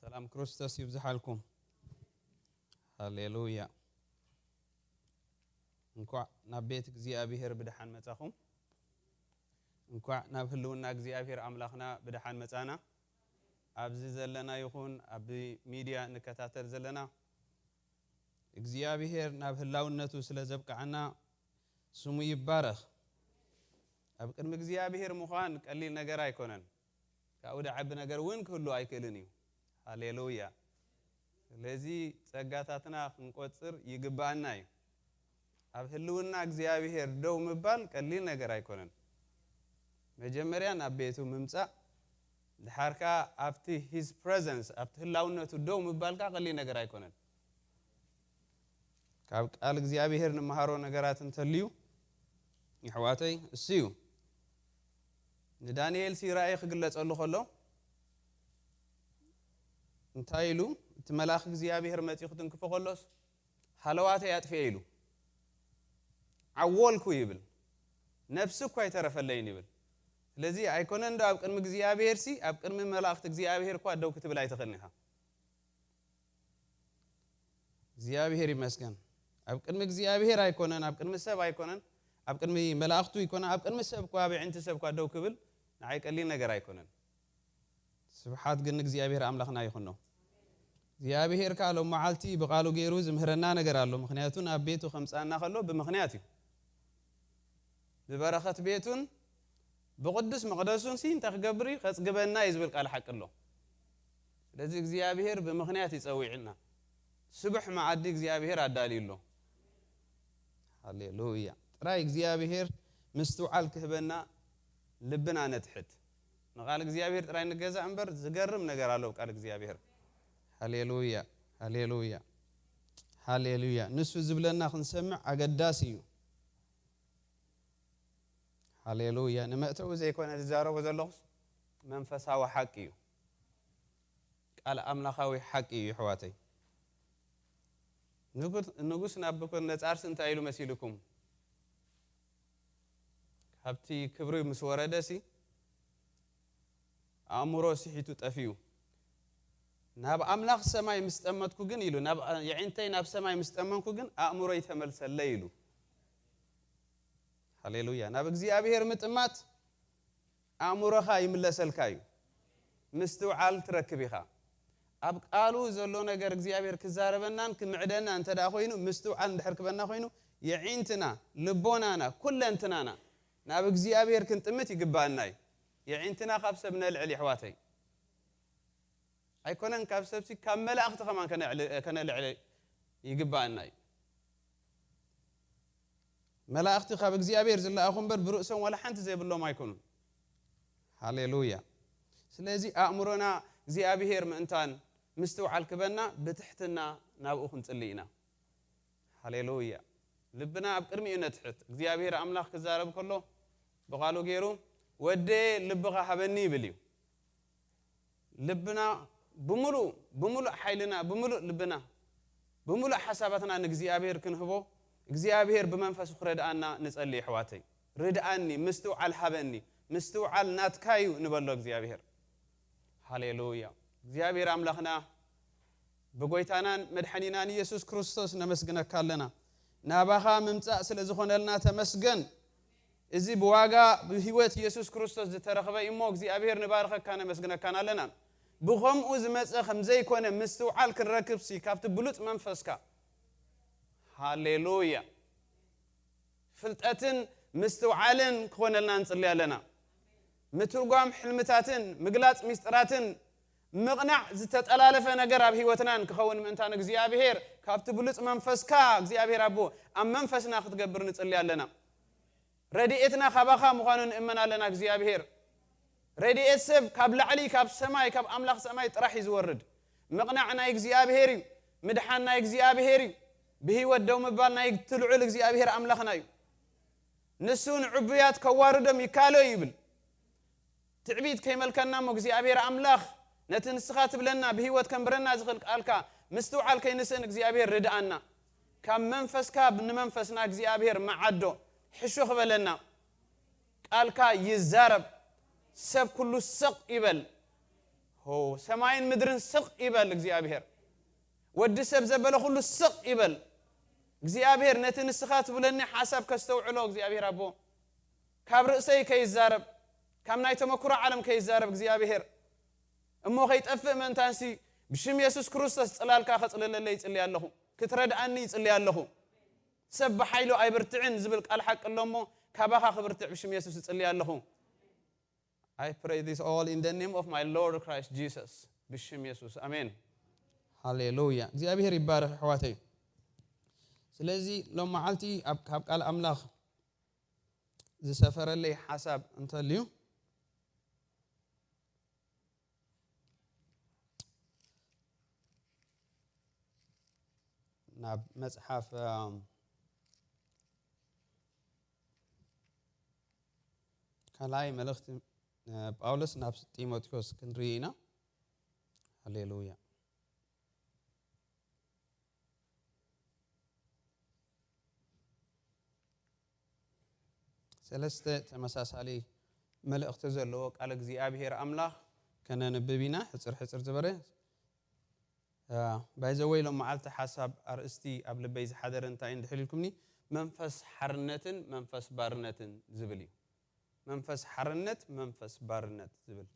ሰላም ክርስቶስ ይብዝሓልኩም። ሃሌሉያ። እንኳዕ ናብ ቤት እግዚኣብሔር ብደሓን መጻኹም። እንኳዕ ናብ ህልውና እግዚኣብሔር ኣምላኽና ብደሓን መጻና። ኣብዚ ዘለና ይኹን ኣብ ሚድያ እንከታተል ዘለና እግዚኣብሔር ናብ ህላውነቱ ስለ ዘብቅዓና ስሙ ይባረኽ። ኣብ ቅድሚ እግዚኣብሔር ምዃን ቀሊል ነገር ኣይኮነን። ካብኡ ደዓቢ ነገር እውን ክህሉ ኣይክእልን እዩ። ሃሌሉያ። ስለዚ ጸጋታትና ክንቆጽር ይግባኣና እዩ። ኣብ ህልውና እግዚኣብሔር ደው ምባል ቀሊል ነገር ኣይኮነን። መጀመርያ ናብ ቤቱ ምምጻእ፣ ድሓርካ ኣብቲ his presence ኣብቲ ህላውነቱ ደው ምባልካ ቀሊል ነገር ኣይኮነን። ካብ ቃል እግዚኣብሔር ንመሃሮ ነገራት እንተልዩ ይሕዋተይ እሱ እዩ። ንዳንኤል ሲ ራእይ ክግለጸሉ ከሎ እንታይ ኢሉ? እቲ መልኣኽ እግዚኣብሔር መጺኡ ክትንክፎ ከሎስ ሃለዋተይ ኣጥፍኤ ኢሉ ዓወልኩ ይብል። ነፍሲ እኳ ኣይተረፈለይን ይብል። ስለዚ ኣይኮነን ዶ ኣብ ቅድሚ እግዚኣብሔር ሲ ኣብ ቅድሚ መላእኽቲ እግዚኣብሔር እኳ ደው ክትብል ኣይትኽእልን ኢኻ። እግዚኣብሔር ይመስገን። ኣብ ቅድሚ እግዚኣብሔር ኣይኮነን፣ ኣብ ቅድሚ ሰብ ኣይኮነን፣ ኣብ ቅድሚ መላእኽቱ ኣይኮነን፣ ኣብ ቅድሚ ሰብ እኳ ኣብ ዕንቲ ሰብ እኳ ደው ክብል ንዓይ ቀሊል ነገር ኣይኮነን። ስብሓት ግን ንእግዚኣብሔር ኣምላኽና ይኹኖ። እግዚኣብሔር ከኣ ሎም መዓልቲ ብቓሉ ገይሩ ዝምህረና ነገር ኣሎ። ምኽንያቱ ናብ ቤቱ ከምጽኣና ከሎ ብምኽንያት እዩ። ብበረኸት ቤቱን ብቕዱስ መቕደሱን ሲ እንታይ ክገብር እዩ? ከጽግበና እዩ ዝብል ቃል ሓቂ ኣሎ። ስለዚ እግዚኣብሔር ብምኽንያት ይጸዊዕና። ስቡሕ መዓዲ እግዚኣብሔር ኣዳልዩ ኣሎ። ሃሌሉያ። ጥራይ እግዚኣብሔር ምስትውዓል ክህበና ልብና ነትሕት። ንቓል እግዚኣብሔር ጥራይ ንገዛእ እምበር ዝገርም ነገር ኣሎ ኣብ ቃል እግዚኣብሔር። ሃሌሉያ፣ ሃሌሉያ፣ ሃሌሉያ። ንሱ ዝብለና ክንሰምዕ ኣገዳሲ እዩ። ሃሌሉያ። ንመእተዊ ዘይኮነ ዝዛረቦ ዘለኹስ መንፈሳዊ ሓቂ እዩ። ቃል ኣምላኻዊ ሓቂ እዩ፣ ኣሕዋተይ። ንጉስ፣ ንጉስ ናቡከደነጻርስ እንታይ ኢሉ መሲልኩም? ካብቲ ክብሪ ምስ ወረደሲ ኣእምሮ ስሒቱ ጠፊኡ። ናብ ኣምላኽ ሰማይ ምስ ጠመትኩ ግን ኢሉ፣ ናብ የዒንተይ ናብ ሰማይ ምስ ጠመንኩ ግን ኣእምሮይ ተመልሰለይ ኢሉ። ሃሌሉያ። ናብ እግዚኣብሔር ምጥማት ኣእምሮኻ ይምለሰልካ እዩ። ምስትውዓል ትረክብ ኢኻ። ኣብ ቃሉ ዘሎ ነገር እግዚኣብሔር ክዛረበናን ክምዕደና እንተ ደኣ ኮይኑ፣ ምስትውዓል እንድሕር ክበና ኮይኑ፣ የዒንትና፣ ልቦናና፣ ኩለንትናና ናብ እግዚኣብሔር ክንጥምት ይግባኣና እዩ። የዒንትና ካብ ሰብ ነልዕል፣ የሕዋተይ። ኣይኮነን ካብ ሰብሲ፣ ካብ መላእኽቲ ከማን ከነዕል-፣ ከነልዕል ይግባኣና እዩ። መላእኽቲ ካብ እግዚኣብሔር ዝለኣኹ እምበር ብርእሶም ዋላ ሓንቲ ዘይብሎም ኣይኮኑን። ሃሌሉያ። ስለዚ ኣእምሮና እግዚኣብሔር ምእንታን ምስትውዓል ክበና ብትሕትና ናብኡ ክንጽሊ ኢና። ሃሌሉያ። ልብና ኣብ ቅድሚኡ ነትሕት። እግዚኣብሔር ኣምላኽ ክዛረብ ከሎ ብቓሉ ገይሩ፣ "ወደየ ልብኻ ሃበኒ" ይብል እዩ። ልብና ብምሉእ፣ ብምሉእ ሓይልና፣ ብምሉእ ልብና፣ ብምሉእ ሓሳባትና ንእግዚኣብሔር ክንህቦ፣ እግዚኣብሔር ብመንፈሱ ክረድኣና ንጸሊ፣ ኣሕዋተይ። "ርድኣኒ፣ ምስትውዓል ሃበኒ፣ ምስትውዓል ናትካ እዩ" ንበሎ እግዚኣብሔር። ሃሌሉያ። እግዚኣብሔር ኣምላኽና ብጎይታናን መድሓኒናን ኢየሱስ ክርስቶስ ነመስግነካ ኣለና። ናባኻ ምምጻእ ስለ ዝኾነልና ተመስገን። እዚ ብዋጋ ብህይወት ኢየሱስ ክርስቶስ ዝተረኽበ እዩ እሞ እግዚኣብሔር ንባርኸካ ነመስግነካን ኣለና። ብኸምኡ ዝመጸ ከም ዘይኮነ ምስትውዓል ክንረክብሲ ካብቲ ብሉጽ መንፈስካ። ሃሌሉያ። ፍልጠትን ምስትውዓልን ክኾነልና ንጽሊ ኣለና። ምትርጓም ሕልምታትን ምግላጽ ሚስጥራትን ምቕናዕ ዝተጠላለፈ ነገር ኣብ ህይወትናን ክኸውን ምእንታን እግዚኣብሔር ካብቲ ብሉጽ መንፈስካ እግዚኣብሔር ኣቦ ኣብ መንፈስና ክትገብር ንጽሊ ኣለና። ረድኤትና ካባኻ ምዃኑ ንእመን ኣለና እግዚኣብሔር። ረድኤት ሰብ ካብ ላዕሊ፣ ካብ ሰማይ፣ ካብ ኣምላኽ ሰማይ ጥራሕ እዩ ዝወርድ። ምቕናዕ ናይ እግዚኣብሔር እዩ። ምድሓን ናይ እግዚኣብሔር እዩ። ብህይወት ደው ምባል ናይ እቲ ልዑል እግዚኣብሔር ኣምላኽና እዩ። ንሱ ንዕቡያት ከዋርዶም ይካሎ ይብል። ትዕቢት ከይመልከና እሞ እግዚኣብሔር ኣምላኽ ነቲ ንስኻ ትብለና ብህይወት ከንብረና ዝኽእል ቃልካ ምስትውዓል ከይንስእን እግዚኣብሔር ርድኣና። ካብ መንፈስካ ንመንፈስና እግዚኣብሔር መዓዶ ሕሹኽ በለና። ቃልካ ይዛረብ። ሰብ ኩሉ ስቕ ይበል። ሆ፣ ሰማይን ምድርን ስቕ ይበል እግዚኣብሔር። ወዲ ሰብ ዘበለ ኩሉ ስቕ ይበል። እግዚኣብሔር ነቲ ንስኻ ትብለኒ ሓሳብ ከስተውዕሎ እግዚኣብሔር ኣቦ። ካብ ርእሰይ ከይዛረብ፣ ካብ ናይ ተመክሮ ዓለም ከይዛረብ እግዚኣብሔር። እሞ ከይጠፍእ ምእንታንሲ ብሽም የሱስ ክርስቶስ ጽላልካ ከጽልለለይ ይጽሊ ኣለኹ። ክትረድኣኒ ይጽሊ ኣለኹ። ሰብ ብሓይሉ ኣይብርትዕን ዝብል ቃል ሓቂ ኣሎ እሞ ካባኻ ክብርትዕ ብሽም የሱስ ይጽሊ ኣለኹ። I pray this all in the name of my Lord Christ Jesus. ብሽም የሱስ ኣሜን። ሃሌሉያ። እግዚኣብሔር ይባረኽ ኣሕዋተይ። ስለዚ ሎም መዓልቲ ኣብ ካብ ቃል ኣምላኽ ዝሰፈረለይ ሓሳብ እንተልዩ ናብ መጽሓፍ ካልኣይ መልእኽቲ ጳውሎስ ናብ ጢሞቴዎስ ክንርኢ ኢና። ሃሌሉያ። ሰለስተ ተመሳሳሊ መልእኽቲ ዘለዎ ቃል እግዚኣብሔር ኣምላኽ ከነንብብ ኢና። ሕፅር ሕፅር ዝበረ ባይዘወይ ሎም መዓልቲ ሓሳብ ኣርእስቲ ኣብ ልበይ ዝሓደረ እንታይ እንድሕር ኢልኩምኒ፣ መንፈስ ሓርነትን መንፈስ ባርነትን ዝብል እዩ። መንፈስ ሓርነት፣ መንፈስ ባርነት ዝብል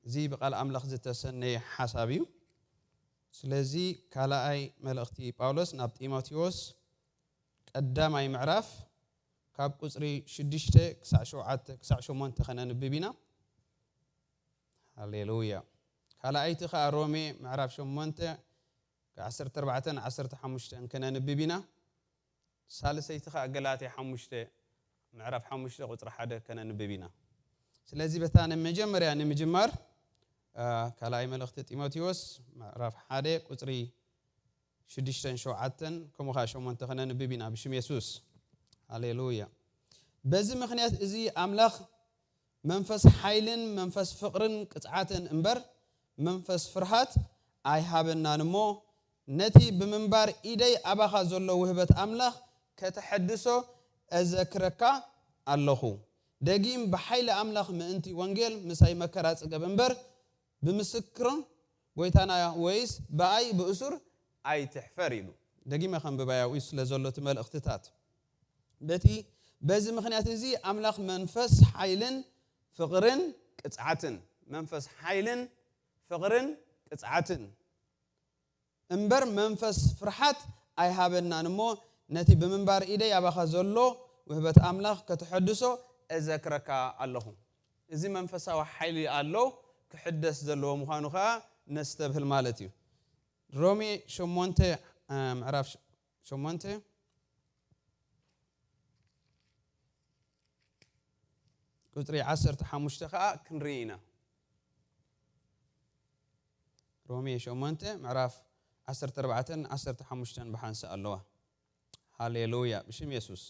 እዚ ብቃል ኣምላኽ ዝተሰነየ ሓሳብ እዩ። ስለዚ ካልኣይ መልእኽቲ ጳውሎስ ናብ ጢሞቴዎስ ቀዳማይ ምዕራፍ ካብ ቁፅሪ ሽዱሽተ ክሳዕ ሸውዓተ ክሳዕ ሸሞንተ ከነንብብ ኢና። ሃሌሉያ። ካልኣይቲ ኸዓ ሮሜ ምዕራፍ ሸሞንተ ዓሰርተ ኣርባዕተ ዓሰርተ ሓሙሽተ ከነንብብ ኢና። ሳልሰይቲ ኸዓ ገላትያ ሓሙሽተ ምዕራፍ ሓሙሽተ ቁፅሪ ሓደ ከነንብብ ኢና። ስለዚ በታ ንመጀመርያ ንምጅማር ካልኣይ መልእኽቲ ጢሞቴዎስ ምዕራፍ ሓደ ቁፅሪ ሽዱሽተን ሸውዓተን ከምኡ ኸዓ ሸሞንተ ከነንብብ ኢና ብሽም የሱስ። ሃሌሉያ። በዚ ምኽንያት እዚ ኣምላኽ መንፈስ ሓይልን መንፈስ ፍቕርን ቅጽዓትን እምበር መንፈስ ፍርሃት ኣይሃበናን እሞ ነቲ ብምንባር ኢደይ ኣባኻ ዘሎ ውህበት ኣምላኽ ከተሐድሶ እዘክረካ ኣለኹ። ደጊም ብሓይሊ ኣምላኽ ምእንቲ ወንጌል ምሳይ መከራ ጽገብ እምበር ብምስክሮም ጎይታና ወይስ ብኣይ ብእሱር ኣይትሕፈር ኢሉ። ደጊመ ከንብባያ ውይ ስለ ዘሎ እቲ መልእኽትታት በቲ በዚ ምኽንያት እዚ ኣምላኽ መንፈስ ሓይልን ፍቕርን ቅጽዓትን መንፈስ ሓይልን ፍቕርን ቅጽዓትን እምበር መንፈስ ፍርሓት ኣይሃበናን እሞ ነቲ ብምንባር ኢደይ ኣባኻ ዘሎ ውህበት ኣምላኽ ከተሐድሶ እዘክረካ ኣለኹ። እዚ መንፈሳዊ ሓይሊ ኣሎ ክሕደስ ዘለዎ ምዃኑ ከዓ ነስተብህል ማለት እዩ። ሮሜ ሸሞንተ ምዕራፍ ሸሞንተ ቁፅሪ ዓሰርተ ሓሙሽተ ከዓ ክንርኢ ኢና። ሮሜ ሸሞንተ ምዕራፍ ዓሰርተ ኣርባዕተን ዓሰርተ ሓሙሽተን ብሓንሳእ ኣለዋ። ሃሌሉያ ብሽም የሱስ።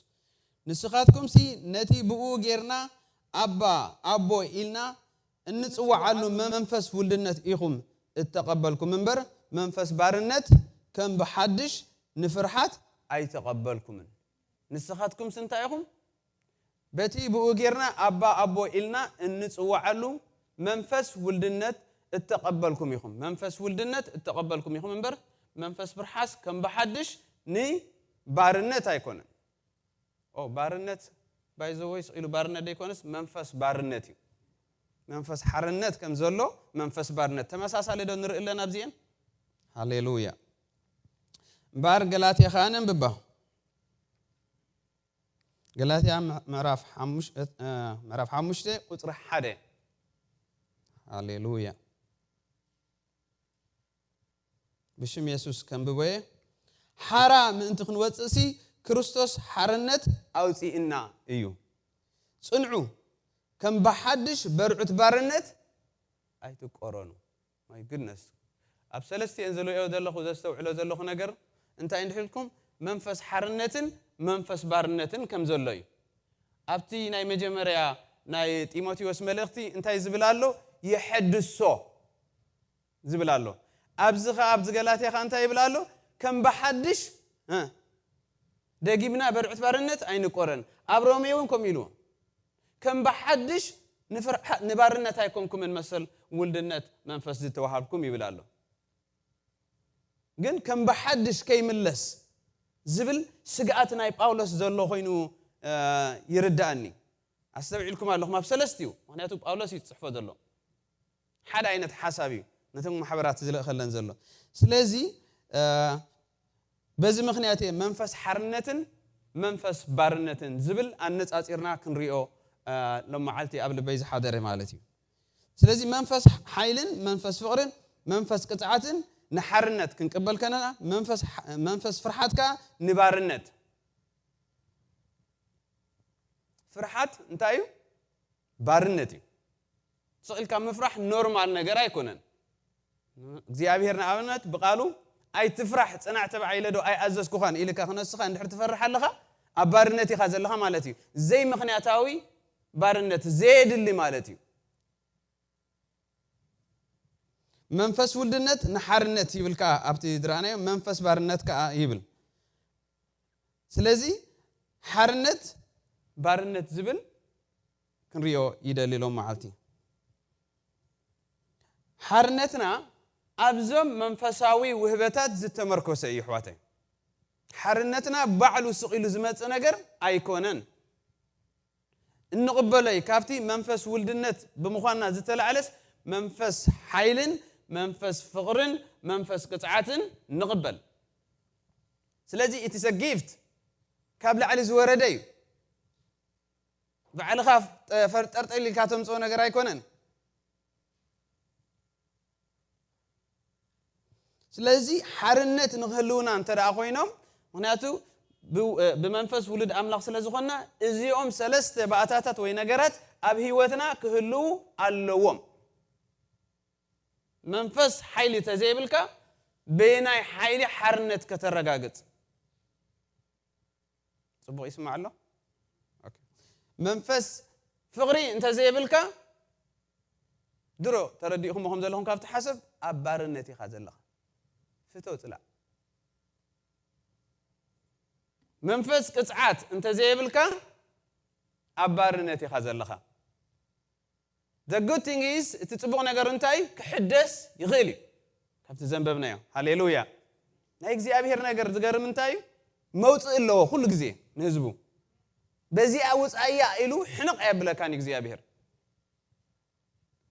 ንስኻትኩምሲ ነቲ ብኡ ጌርና ኣባ ኣቦ ኢልና እንጽውዓሉ መንፈስ ውልድነት ኢኹም እተቐበልኩም እምበር መንፈስ ባርነት ከም ብሓድሽ ንፍርሓት ኣይተቐበልኩምን። ንስኻትኩምስ እንታይ ኢኹም? በቲ ብኡ ጌርና ኣባ ኣቦ ኢልና እንጽውዓሉ መንፈስ ውልድነት እተቐበልኩም ኢኹም። መንፈስ ውልድነት እተቐበልኩም ኢኹም እምበር መንፈስ ፍርሓስ ከም ብሓድሽ ንባርነት ኣይኮነን። ኦ ባርነት ባይዘወይ ስቕ ኢሉ ባርነት ደይኮነስ መንፈስ ባርነት እዩ። መንፈስ ሓርነት ከም ዘሎ መንፈስ ባርነት ተመሳሳሊ ዶ ንርኢ ኣለና ኣብዚአን? ሃሌሉያ። እምበኣር ገላትያ ከዓ ነንብባ። ገላትያ ምዕራፍ ሓሙሽተ ቁፅሪ ሓደ። ሃሌሉያ። ብሽም የሱስ ከንብቦ እየ። ሓራ ምእንቲ ክንወፅእሲ ክርስቶስ ሓርነት ኣውፂእና እዩ። ፅንዑ፣ ከም ብሓድሽ በርዑት ባርነት ኣይትቆረኑ። ማይ ግድነስ ኣብ ሰለስቲኤን ዝርእዮ ዘለኹ ዘስተውዕሎ ዘለኹ ነገር እንታይ እንድሕልኩም መንፈስ ሓርነትን መንፈስ ባርነትን ከም ዘሎ እዩ። ኣብቲ ናይ መጀመርያ ናይ ጢሞቴዎስ መልእኽቲ እንታይ ዝብል ኣሎ? ይሐድሶ ዝብል ኣሎ። ኣብዚ ኸዓ ኣብዚ ገላትያ ኸዓ እንታይ ይብል ኣሎ? ከም ብሓድሽ እ፣ ደጊምና በርዑት ባርነት ኣይንቆረን። ኣብ ሮሜ እውን ከምኡ ኢልዎ ከም ብሓድሽ ንፍርሓ- ንባርነት ኣይኮንኩምን መሰል ውልድነት መንፈስ ዝተዋሃብኩም ይብል ኣሎ። ግን ከም ብሓድሽ ከይምለስ ዝብል ስግኣት ናይ ጳውሎስ ዘሎ ኮይኑ ይርዳእኒ። ኣስተውዒልኩም ኣለኹም ኣብ ሰለስቲኡ። ምክንያቱ ጳውሎስ እዩ ዝፅሕፎ ዘሎ። ሓደ ዓይነት ሓሳብ እዩ ነቶም ማሕበራት ዝልእኸለን ዘሎ። ስለዚ በዚ ምክንያት እየ መንፈስ ሓርነትን መንፈስ ባርነትን ዝብል ኣነፃፂርና ክንሪኦ ሎም መዓልቲ ኣብ ልበይ ዝሓደረ ማለት እዩ። ስለዚ መንፈስ ሓይልን መንፈስ ፍቕርን መንፈስ ቅፅዓትን ንሓርነት ክንቅበል ከለና መንፈስ ፍርሓት ከዓ ንባርነት። ፍርሓት እንታይ እዩ? ባርነት እዩ። ስቕ ኢልካ ምፍራሕ ኖርማል ነገር ኣይኮነን። እግዚኣብሔር ንኣብነት ብቃሉ ኣይትፍራሕ ፅናዕ ተባዕ ኢለ ዶ ኣይኣዘዝኩኻን ኢልካ ክነስኻ እንድሕር ትፈርሕ ኣለኻ ኣብ ባርነት ኢኻ ዘለኻ ማለት እዩ። ዘይምኽንያታዊ ባርነት፣ ዘየድሊ ማለት እዩ። መንፈስ ውልድነት ንሓርነት ይብል ከዓ ኣብቲ ዝረኣናዮ መንፈስ ባርነት ከዓ ይብል። ስለዚ ሓርነት ባርነት ዝብል ክንሪኦ ይደሊ ሎም መዓልቲ። ሓርነትና ኣብዞም መንፈሳዊ ውህበታት ዝተመርኮሰ እዩ ኣሕዋተይ። ሓርነትና ባዕሉ ስቕ ኢሉ ዝመፅእ ነገር ኣይኮነን። እንቕበሎ እዩ። ካብቲ መንፈስ ውልድነት ብምዃንና ዝተላዕለስ መንፈስ ሓይልን መንፈስ ፍቕርን መንፈስ ቅፅዓትን ንቕበል። ስለዚ it is a gift፣ ካብ ላዕሊ ዝወረደ እዩ። ባዕልኻ ጠርጠርጠል ኢልካ ተምፅኦ ነገር ኣይኮነን። ስለዚ ሓርነት ንክህልውና እንተ ደኣ ኮይኖም፣ ምክንያቱ ብመንፈስ ውሉድ ኣምላኽ ስለ ዝኾንና፣ እዚኦም ሰለስተ ባእታታት ወይ ነገራት ኣብ ህይወትና ክህልዉ ኣለዎም። መንፈስ ሓይሊ ተዘይብልካ በየናይ ሓይሊ ሓርነት ከተረጋግጽ? ጽቡቕ ይስማዕ ኣሎ? ኦኬ። መንፈስ ፍቕሪ እንተዘይብልካ፣ ድሮ ተረዲእኹሞ ከም ዘለኹም ካብቲ ሓሰብ ኣብ ባርነት ኢኻ ዘለኻ። ፍቶ ጽላእ። መንፈስ ቅጽዓት እንተዘይብልካ ኣብ ባርነት ኢኻ ዘለኻ። The good thing is፣ እቲ ጽቡቕ ነገር እንታይ እዩ? ክሕደስ ይኽእል እዩ። ካብቲ ዘንበብናዮ። ሃሌሉያ። ናይ እግዚኣብሔር ነገር ዝገርም እንታይ እዩ? መውጽእ ኣለዎ ኩሉ ግዜ ንህዝቡ። በዚኣ ውጻእያ ኢሉ ሕንቕ ኣየብለካን እግዚኣብሔር።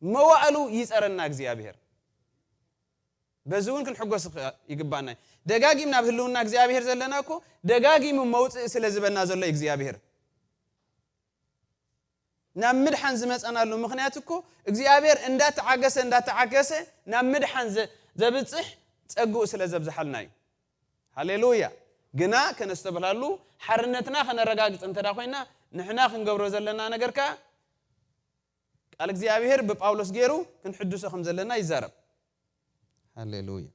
መዋእሉ ይጸረና እግዚኣብሔር። በዚ እውን ክንሕጎስ ይግባና እዩ። ደጋጊም ናብ ህልውና እግዚኣብሔር ዘለና እኮ ደጋጊሙ መውጽእ ስለ ዝበና ዘሎ እዩ እግዚኣብሔር። ናብ ምድሓን ዝመጸናሉ ምኽንያት እኮ እግዚኣብሔር እንዳተዓገሰ እንዳተዓገሰ ናብ ምድሓን ዘ- ዘብጽሕ ጸግኡ ስለ ዘብዝሓልና እዩ። ሃሌሉያ። ግና ከነስተብህላሉ ሓርነትና ከነረጋግጽ እንተ ኮይና ንሕና ክንገብሮ ዘለና ነገር ከኣ ቃል እግዚኣብሔር ብጳውሎስ ገይሩ ክንሕድሶ ከም ዘለና ይዛረብ። ሃሌሉያ።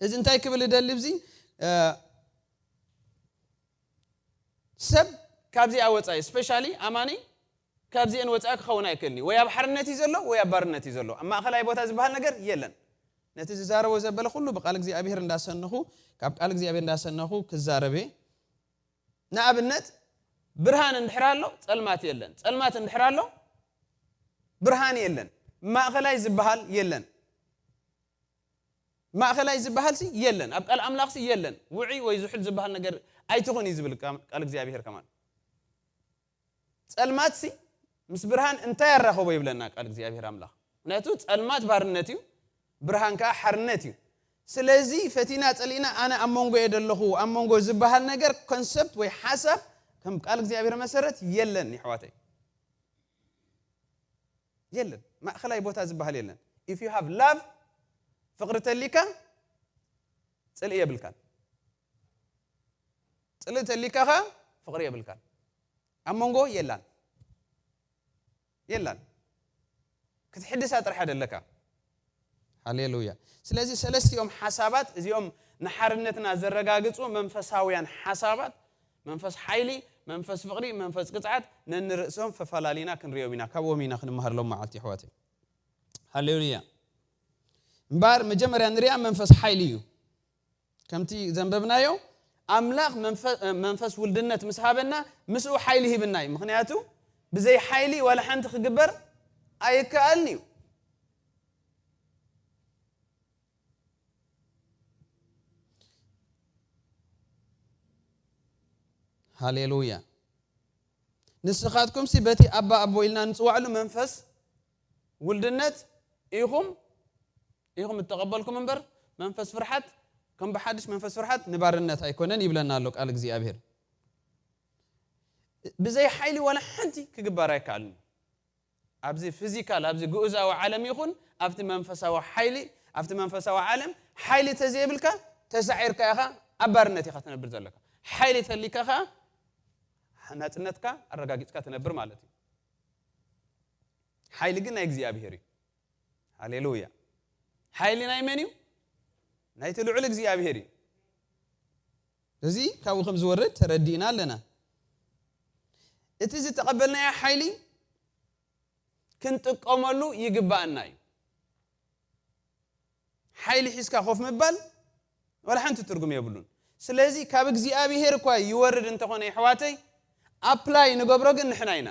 እዚ እንታይ ክብል እደሊ ኣብዚ ሰብ ካብዚኣ ወፃኢ ስፔሻሊ ኣማኒ ካብዚአን ወፃኢ ክኸውን ኣይክእልን እዩ። ወይ ኣብ ሓርነት እዩ ዘሎ ወይ ኣብ ባርነት እዩ ዘሎ። ኣብ ማእኸላይ ቦታ ዝበሃል ነገር የለን። ነቲ ዝዛረቦ ዘበለ ኩሉ ብቃል እግዚኣብሔር እንዳሰነኹ ካብ ቃል እግዚኣብሔር እንዳሰነኹ ክዛረብ እየ። ንኣብነት ብርሃን እንድሕር ኣሎ ጸልማት የለን። ጸልማት እንድሕር ኣሎ ብርሃን የለን። ማእኸላይ ዝበሃል የለን። ማእኸላይ ዝበሃል ሲ የለን። ኣብ ቃል ኣምላኽ ሲ የለን። ውዒ ወይ ዝሑል ዝበሃል ነገር ኣይትኹን እዩ ዝብል ቃል እግዚኣብሔር ከማን። ጸልማት ሲ ምስ ብርሃን እንታይ ኣራኸቦ ይብለና ቃል እግዚኣብሔር ኣምላኽ። ምክንያቱ ጸልማት ባርነት እዩ፣ ብርሃን ከዓ ሓርነት እዩ። ስለዚ ፈቲና ጸሊእና ኣነ ኣብ መንጎ እየ ዘለኹ ኣብ መንጎ ዝበሃል ነገር ኮንሰፕት ወይ ሓሳብ ከም ቃል እግዚኣብሔር መሰረት የለን ይሕዋተይ። የለን። ማእኸላይ ቦታ ዝበሃል የለን። If you have love፣ ፍቕሪ ተሊካ ጽልኢ የብልካን። ጽልኢ ተሊካ ኸ ፍቕሪ የብልካን። ኣብ መንጎ የላን። የላን። ክትሕድሳ ጥራሕ ደለካ። ሃሌሉያ። ስለዚ ሰለስቲኦም ሓሳባት እዚኦም ንሓርነትና ዘረጋግጹ መንፈሳውያን ሓሳባት፣ መንፈስ ሓይሊ፣ መንፈስ ፍቕሪ፣ መንፈስ ቅጽዓት ነንርእሶም ፈፈላሊና ክንሪኦም ኢና። ካብኦም ኢና ክንመሃር ሎም መዓልቲ ኣሕዋተይ። ሃሌሉያ። እምበኣር መጀመርያ ንሪኣ መንፈስ ሓይሊ እዩ። ከምቲ ዘንበብናዮ ኣምላኽ መንፈስ ውልድነት ምስ ሃበና ምስኡ ሓይሊ ሂብና እዩ። ምክንያቱ ብዘይ ሓይሊ ዋላ ሓንቲ ክግበር ኣይከኣልን እዩ። ሃሌሉያ። ንስኻትኩምሲ በቲ ኣባ ኣቦ ኢልና ንጽዋዕሉ መንፈስ ውልድነት ኢኹም ኢኹም እተቐበልኩም እምበር፣ መንፈስ ፍርሓት ከም ብሓድሽ መንፈስ ፍርሓት ንባርነት ኣይኮነን ይብለና ኣሎ ቃል እግዚኣብሔር። ብዘይ ሓይሊ ዋላ ሓንቲ ክግበር ኣይከኣልን። ኣብዚ ፊዚካል፣ ኣብዚ ግኡዛዊ ዓለም ይኹን ኣብቲ መንፈሳዊ ሓይሊ፣ ኣብቲ መንፈሳዊ ዓለም ሓይሊ ተዘይብልካ ተሳዒርካ ኢኻ፣ ኣብ ባርነት ኢኻ ትነብር ዘለካ። ሓይሊ ተሊካ ኸዓ ናጽነትካ ኣረጋጊጽካ ትነብር ማለት እዩ። ሓይሊ ግን ናይ እግዚኣብሔር እዩ። ሃሌሉያ። ሓይሊ ናይ መን እዩ? ናይቲ ልዑል እግዚኣብሔር እዩ። እዚ ካብኡ ከም ዝወርድ ተረዲእና ኣለና። እቲ ዝተቐበልናዮ ሓይሊ ክንጥቀመሉ ይግባኣና እዩ። ሓይሊ ሒዝካ ኮፍ ምባል ዋላ ሓንቲ ትርጉም የብሉን። ስለዚ ካብ እግዚኣብሔር እኳ ይወርድ እንተኾነ፣ የሕዋተይ፣ ኣፕላይ ንገብሮ ግን ንሕና ኢና።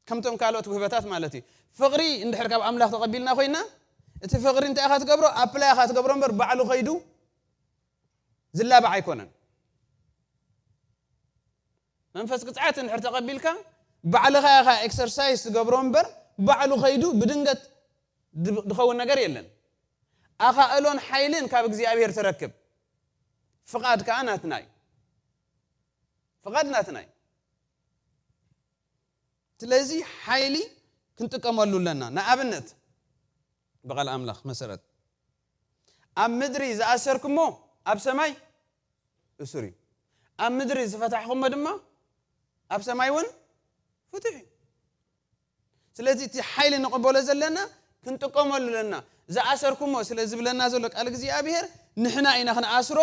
ከምቶም ካልኦት ውህበታት ማለት እዩ። ፍቕሪ እንድሕር ካብ ኣምላኽ ተቐቢልና ኮይና፣ እቲ ፍቕሪ እንታይ ኢኻ ትገብሮ? ኣፕላይ ኢኻ ትገብሮ እምበር ባዕሉ ከይዱ ዝላባዕ ኣይኮነን። መንፈስ ቅጽዓት እንድሕር ተቐቢልካ፣ ባዕልኻ ኢኻ ኤክሰርሳይዝ ትገብሮ እምበር ባዕሉ ከይዱ ብድንገት ድ-፣ ድኸውን ነገር የለን። ኣኻእሎን ሓይልን ካብ እግዚኣብሔር ትረክብ። ፍቓድ ከኣ ናትና እዩ። ፍቓድ ናትና እዩ። ስለዚ ሓይሊ ክንጥቀመሉ ኣለና። ንኣብነት ብቓል ኣምላኽ መሰረት ኣብ ምድሪ ዝኣሰርኩሞ ኣብ ሰማይ እሱር እዩ። ኣብ ምድሪ ዝፈታሕኩሞ ድማ ኣብ ሰማይ እውን ፍቱሕ እዩ። ስለዚ እቲ ሓይሊ ንቕበሎ ዘለና ክንጥቀመሉ ኣለና። ዝኣሰርኩሞ ስለ ዝብለና ዘሎ ቃል እግዚኣብሔር ንሕና ኢና ክንኣስሮ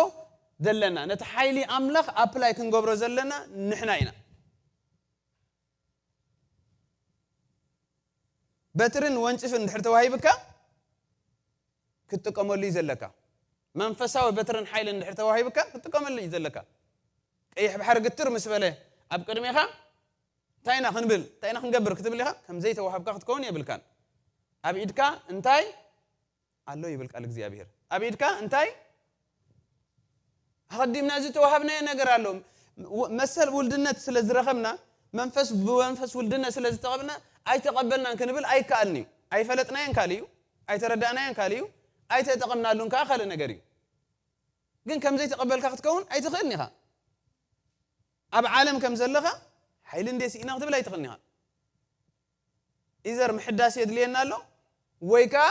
ዘለና። ነቲ ሓይሊ ኣምላኽ ኣፕላይ ክንገብሮ ዘለና ንሕና ኢና። በትርን ወንጭፍን እንድሕር ተዋሂብካ ክትጥቀመሉ እዩ ዘለካ። መንፈሳዊ በትርን ሓይልን እንድሕር ተዋሂብካ ክትጥቀመሉ እዩ ዘለካ። ቀይሕ ባሕሪ ግትር ምስ በለ ኣብ ቅድሜኻ እንታይ ኢና ክንብል፣ እንታይ ኢና ክንገብር ክትብል ኢኻ፣ ከም ዘይተዋሃብካ ክትከውን የብልካን። ኣብ ኢድካ እንታይ ኣሎ ይብል ቃል እግዚኣብሔር። ኣብ ኢድካ እንታይ ኣቐዲምና ዝተዋሃብናዮ ነገር ኣሎ። ወ-፣ መሰል ውልድነት ስለ ዝረኸብና፣ መንፈስ፣ ብመንፈስ ውልድነት ስለ ዝተቐብና ኣይተቐበልናን ክንብል ኣይከኣልን እዩ። ኣይፈለጥናዮን ካልእ እዩ፣ ኣይተረዳእናዮን ካልእ እዩ፣ ኣይተጠቐምናሉን ከዓ ካልእ ነገር እዩ። ግን ከም ዘይተቐበልካ ክትከውን ኣይትኽእልን ኢኻ። ኣብ ዓለም ከም ዘለኻ ሓይሊ እንዴ ስኢና ክትብል ኣይትኽእልን ኢኻ። ኢዘር ምሕዳስ የድልየና ኣሎ ወይ ከዓ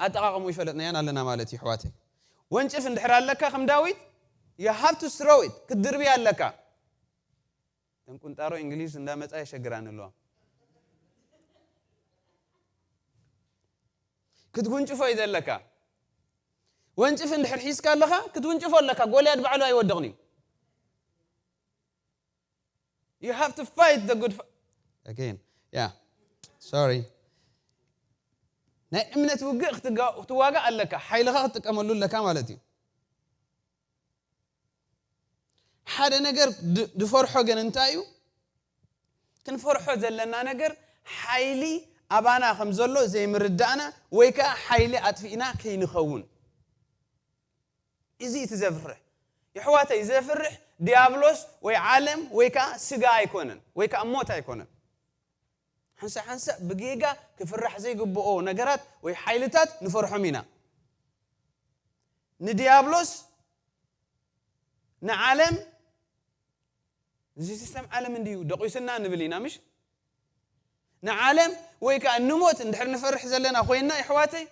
ኣጠቓቕሙ ይፈለጥናያን ኣለና ማለት እዩ። ኣሕዋተይ፣ ወንጭፍ እንድሕር ኣለካ ከም ዳዊት you have to throw it፣ ክትድርብያ ኣለካ። እተን ቁንጣሮ እንግሊዝ እንዳመጻ የሸግራን ኣለዋ። ክትጉንጭፎ እዩ ዘለካ። ወንጭፍ እንድሕር ሒዝካ ኣለኻ ክትውንጭፎ ኣለካ። ጎልያድ ባዕሉ ኣይወድቕን እዩ። You have to fight the good fi-, again. Yeah. Sorry. ናይ እምነት ውግእ ክትጋ-፣ ክትዋጋእ ኣለካ። ሓይልኻ ክትጥቀመሉ ኣለካ ማለት እዩ። ሓደ ነገር ድ-፣ ድፈርሖ ግን እንታይ እዩ? ክንፈርሖ ዘለና ነገር ሓይሊ ኣባና ከም ዘሎ ዘይምርዳእና ወይ ከዓ ሓይሊ ኣጥፊእና ከይንኸውን። እዚ እቲ ዘፍርሕ። የሕዋተይ፣ ዘፍርሕ ዲያብሎስ ወይ ዓለም ወይ ከዓ ስጋ ኣይኮነን፣ ወይ ከዓ ሞት ኣይኮነን። ሓንሳእ ሓንሳእ ብጌጋ ክፍራሕ ዘይግብኦ ነገራት ወይ ሓይልታት ንፈርሖም ኢና። ንዲያብሎስ፣ ንዓለም፣ እዚ ሲስተም ዓለም እንድዩ ደቂሱና ንብል ኢና፣ ምሽ? ንዓለም ወይ ከዓ ንሞት እንድሕር ንፈርሕ ዘለና ኮይንና፣ የሕዋተይ፣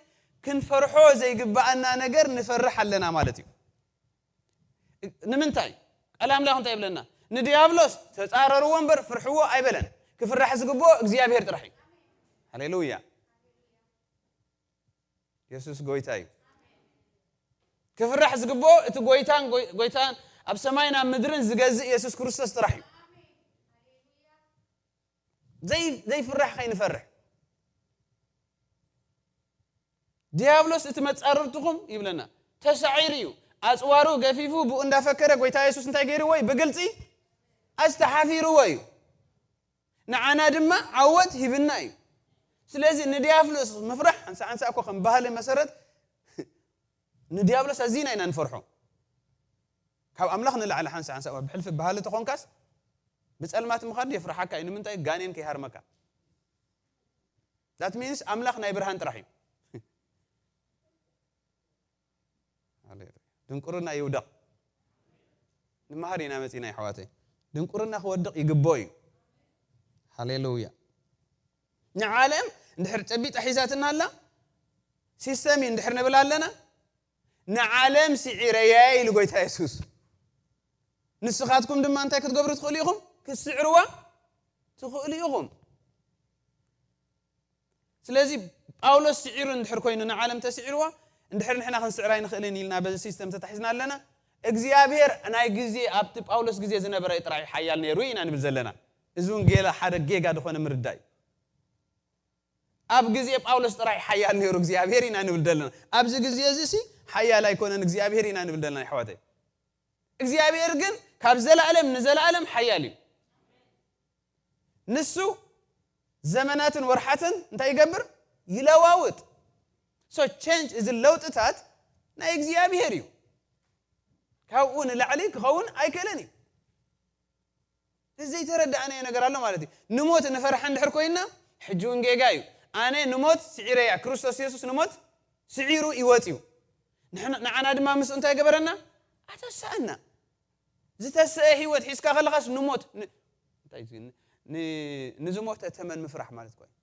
ክንፈርሖ ዘይግብኣና ነገር ንፈርሕ ኣለና ማለት እዩ። ንምንታይ? ቃል ኣምላኽ እንታይ ይብለና? ንዲያብሎስ ተጻረርዎ እምበር ፍርሕዎ ኣይበለን። ክፍራሕ ዝግብኦ እግዚኣብሔር ጥራሕ እዩ። ሃሌሉያ። የሱስ ጎይታ እዩ። ክፍራሕ ዝግብኦ እቲ ጎይታን ጎይ-፣ ጎይታን ኣብ ሰማይን ኣብ ምድርን ዝገዝእ የሱስ ክርስቶስ ጥራሕ እዩ። ዘይ-፣ ዘይፍራሕ ከይንፈርሕ። ዲያብሎስ እቲ መጻርርትኹም ይብለና፣ ተሳዒሩ እዩ። ኣጽዋሩ ገፊፉ ብኡ እንዳፈከረ ጎይታ የሱስ እንታይ ገይርዎ እዩ? ብግልጺ ኣስተሓፊርዎ እዩ። ንዓና ድማ ዓወት ሂብና እዩ። ስለዚ ንዲያብሎስ ምፍራሕ ሓንሳ ሓንሳ እኮ ከም ባህሊ መሰረት ንዲያብሎስ ኣዚና ኢና ንፈርሖ። ካብ ኣምላኽ ንላዕሊ ሓንሳ ሓንሳ እኮ ብሕልፊ ባህሊ ተኾንካስ ብጸልማት ምኻድ የፍርሓካ እዩ። ንምንታይ? ጋኔን ከይሃርመካ። That means ኣምላኽ ናይ ብርሃን ጥራሕ እዩ። ሃሌሉያ። ድንቁርና ይውደቕ። ንመሃር ኢና መጺና ይሕዋተይ። ድንቁርና ክወድቕ ይግብኦ እዩ። ሃሌሉያ። ንዓለም እንድሕር ጨቢጣ ሒዛትና ኣላ፣ ሲስተም እዩ እንድሕር ንብል ኣለና፣ ንዓለም ስዒረያ ኢሉ ጎይታ የሱስ። ንስኻትኩም ድማ እንታይ ክትገብሩ ትኽእሉ ኢኹም? ክትስዕርዋ ትኽእሉ ኢኹም። ስለዚ ጳውሎስ ስዒሩ እንድሕር ኮይኑ ንዓለም ተስዒርዋ፣ እንድሕር ንሕና ክንስዕር ኣይንኽእልን ኢልና በዚ ሲስተም ተታሒዝና ኣለና። እግዚኣብሔር ናይ ግዜ ኣብቲ ጳውሎስ ግዜ ዝነበረ ጥራይ ሓያል ነይሩ ኢና ንብል ዘለና። እዚ እውን ጌላ ሓደ ጌጋ ዝኾነ ምርዳእ እዩ። ኣብ ግዜ ጳውሎስ ጥራይ ሓያል ነይሩ እግዚኣብሔር ኢና ንብል ዘለና። ኣብዚ ግዜ እዚ ሲ ሓያል ኣይኮነን እግዚኣብሔር ኢና ንብል ዘለና ይሕዋተይ። እግዚኣብሔር ግን ካብ ዘላለም ንዘላለም ሓያል እዩ። ንሱ ዘመናትን ወርሓትን እንታይ ይገብር? ይለዋውጥ። So change፣ እዚ ለውጥታት ናይ እግዚኣብሔር እዩ። ካብኡ ንላዕሊ ክኸውን ኣይክእልን እዩ። እዚ ዘይተረዳእናዮ ነገር ኣሎ ማለት እዩ። ንሞት ንፈርሓ እንድሕር ኮይና ሕጂ እውን ጌጋ እዩ። ኣነ ንሞት ስዒረያ፣ ክርስቶስ የሱስ ንሞት ስዒሩ ይወጽ እዩ። ንሕና- ንዓና ድማ ምስኡ እንታይ ገበረና? ኣተሰኣና። ዝተሰአ ህይወት ሒዝካ ከለኻስ ንሞት ን- እንታይ እዩ? ን- ን- ንዝሞተ ተመን ምፍራሕ ማለት እኮ እዩ።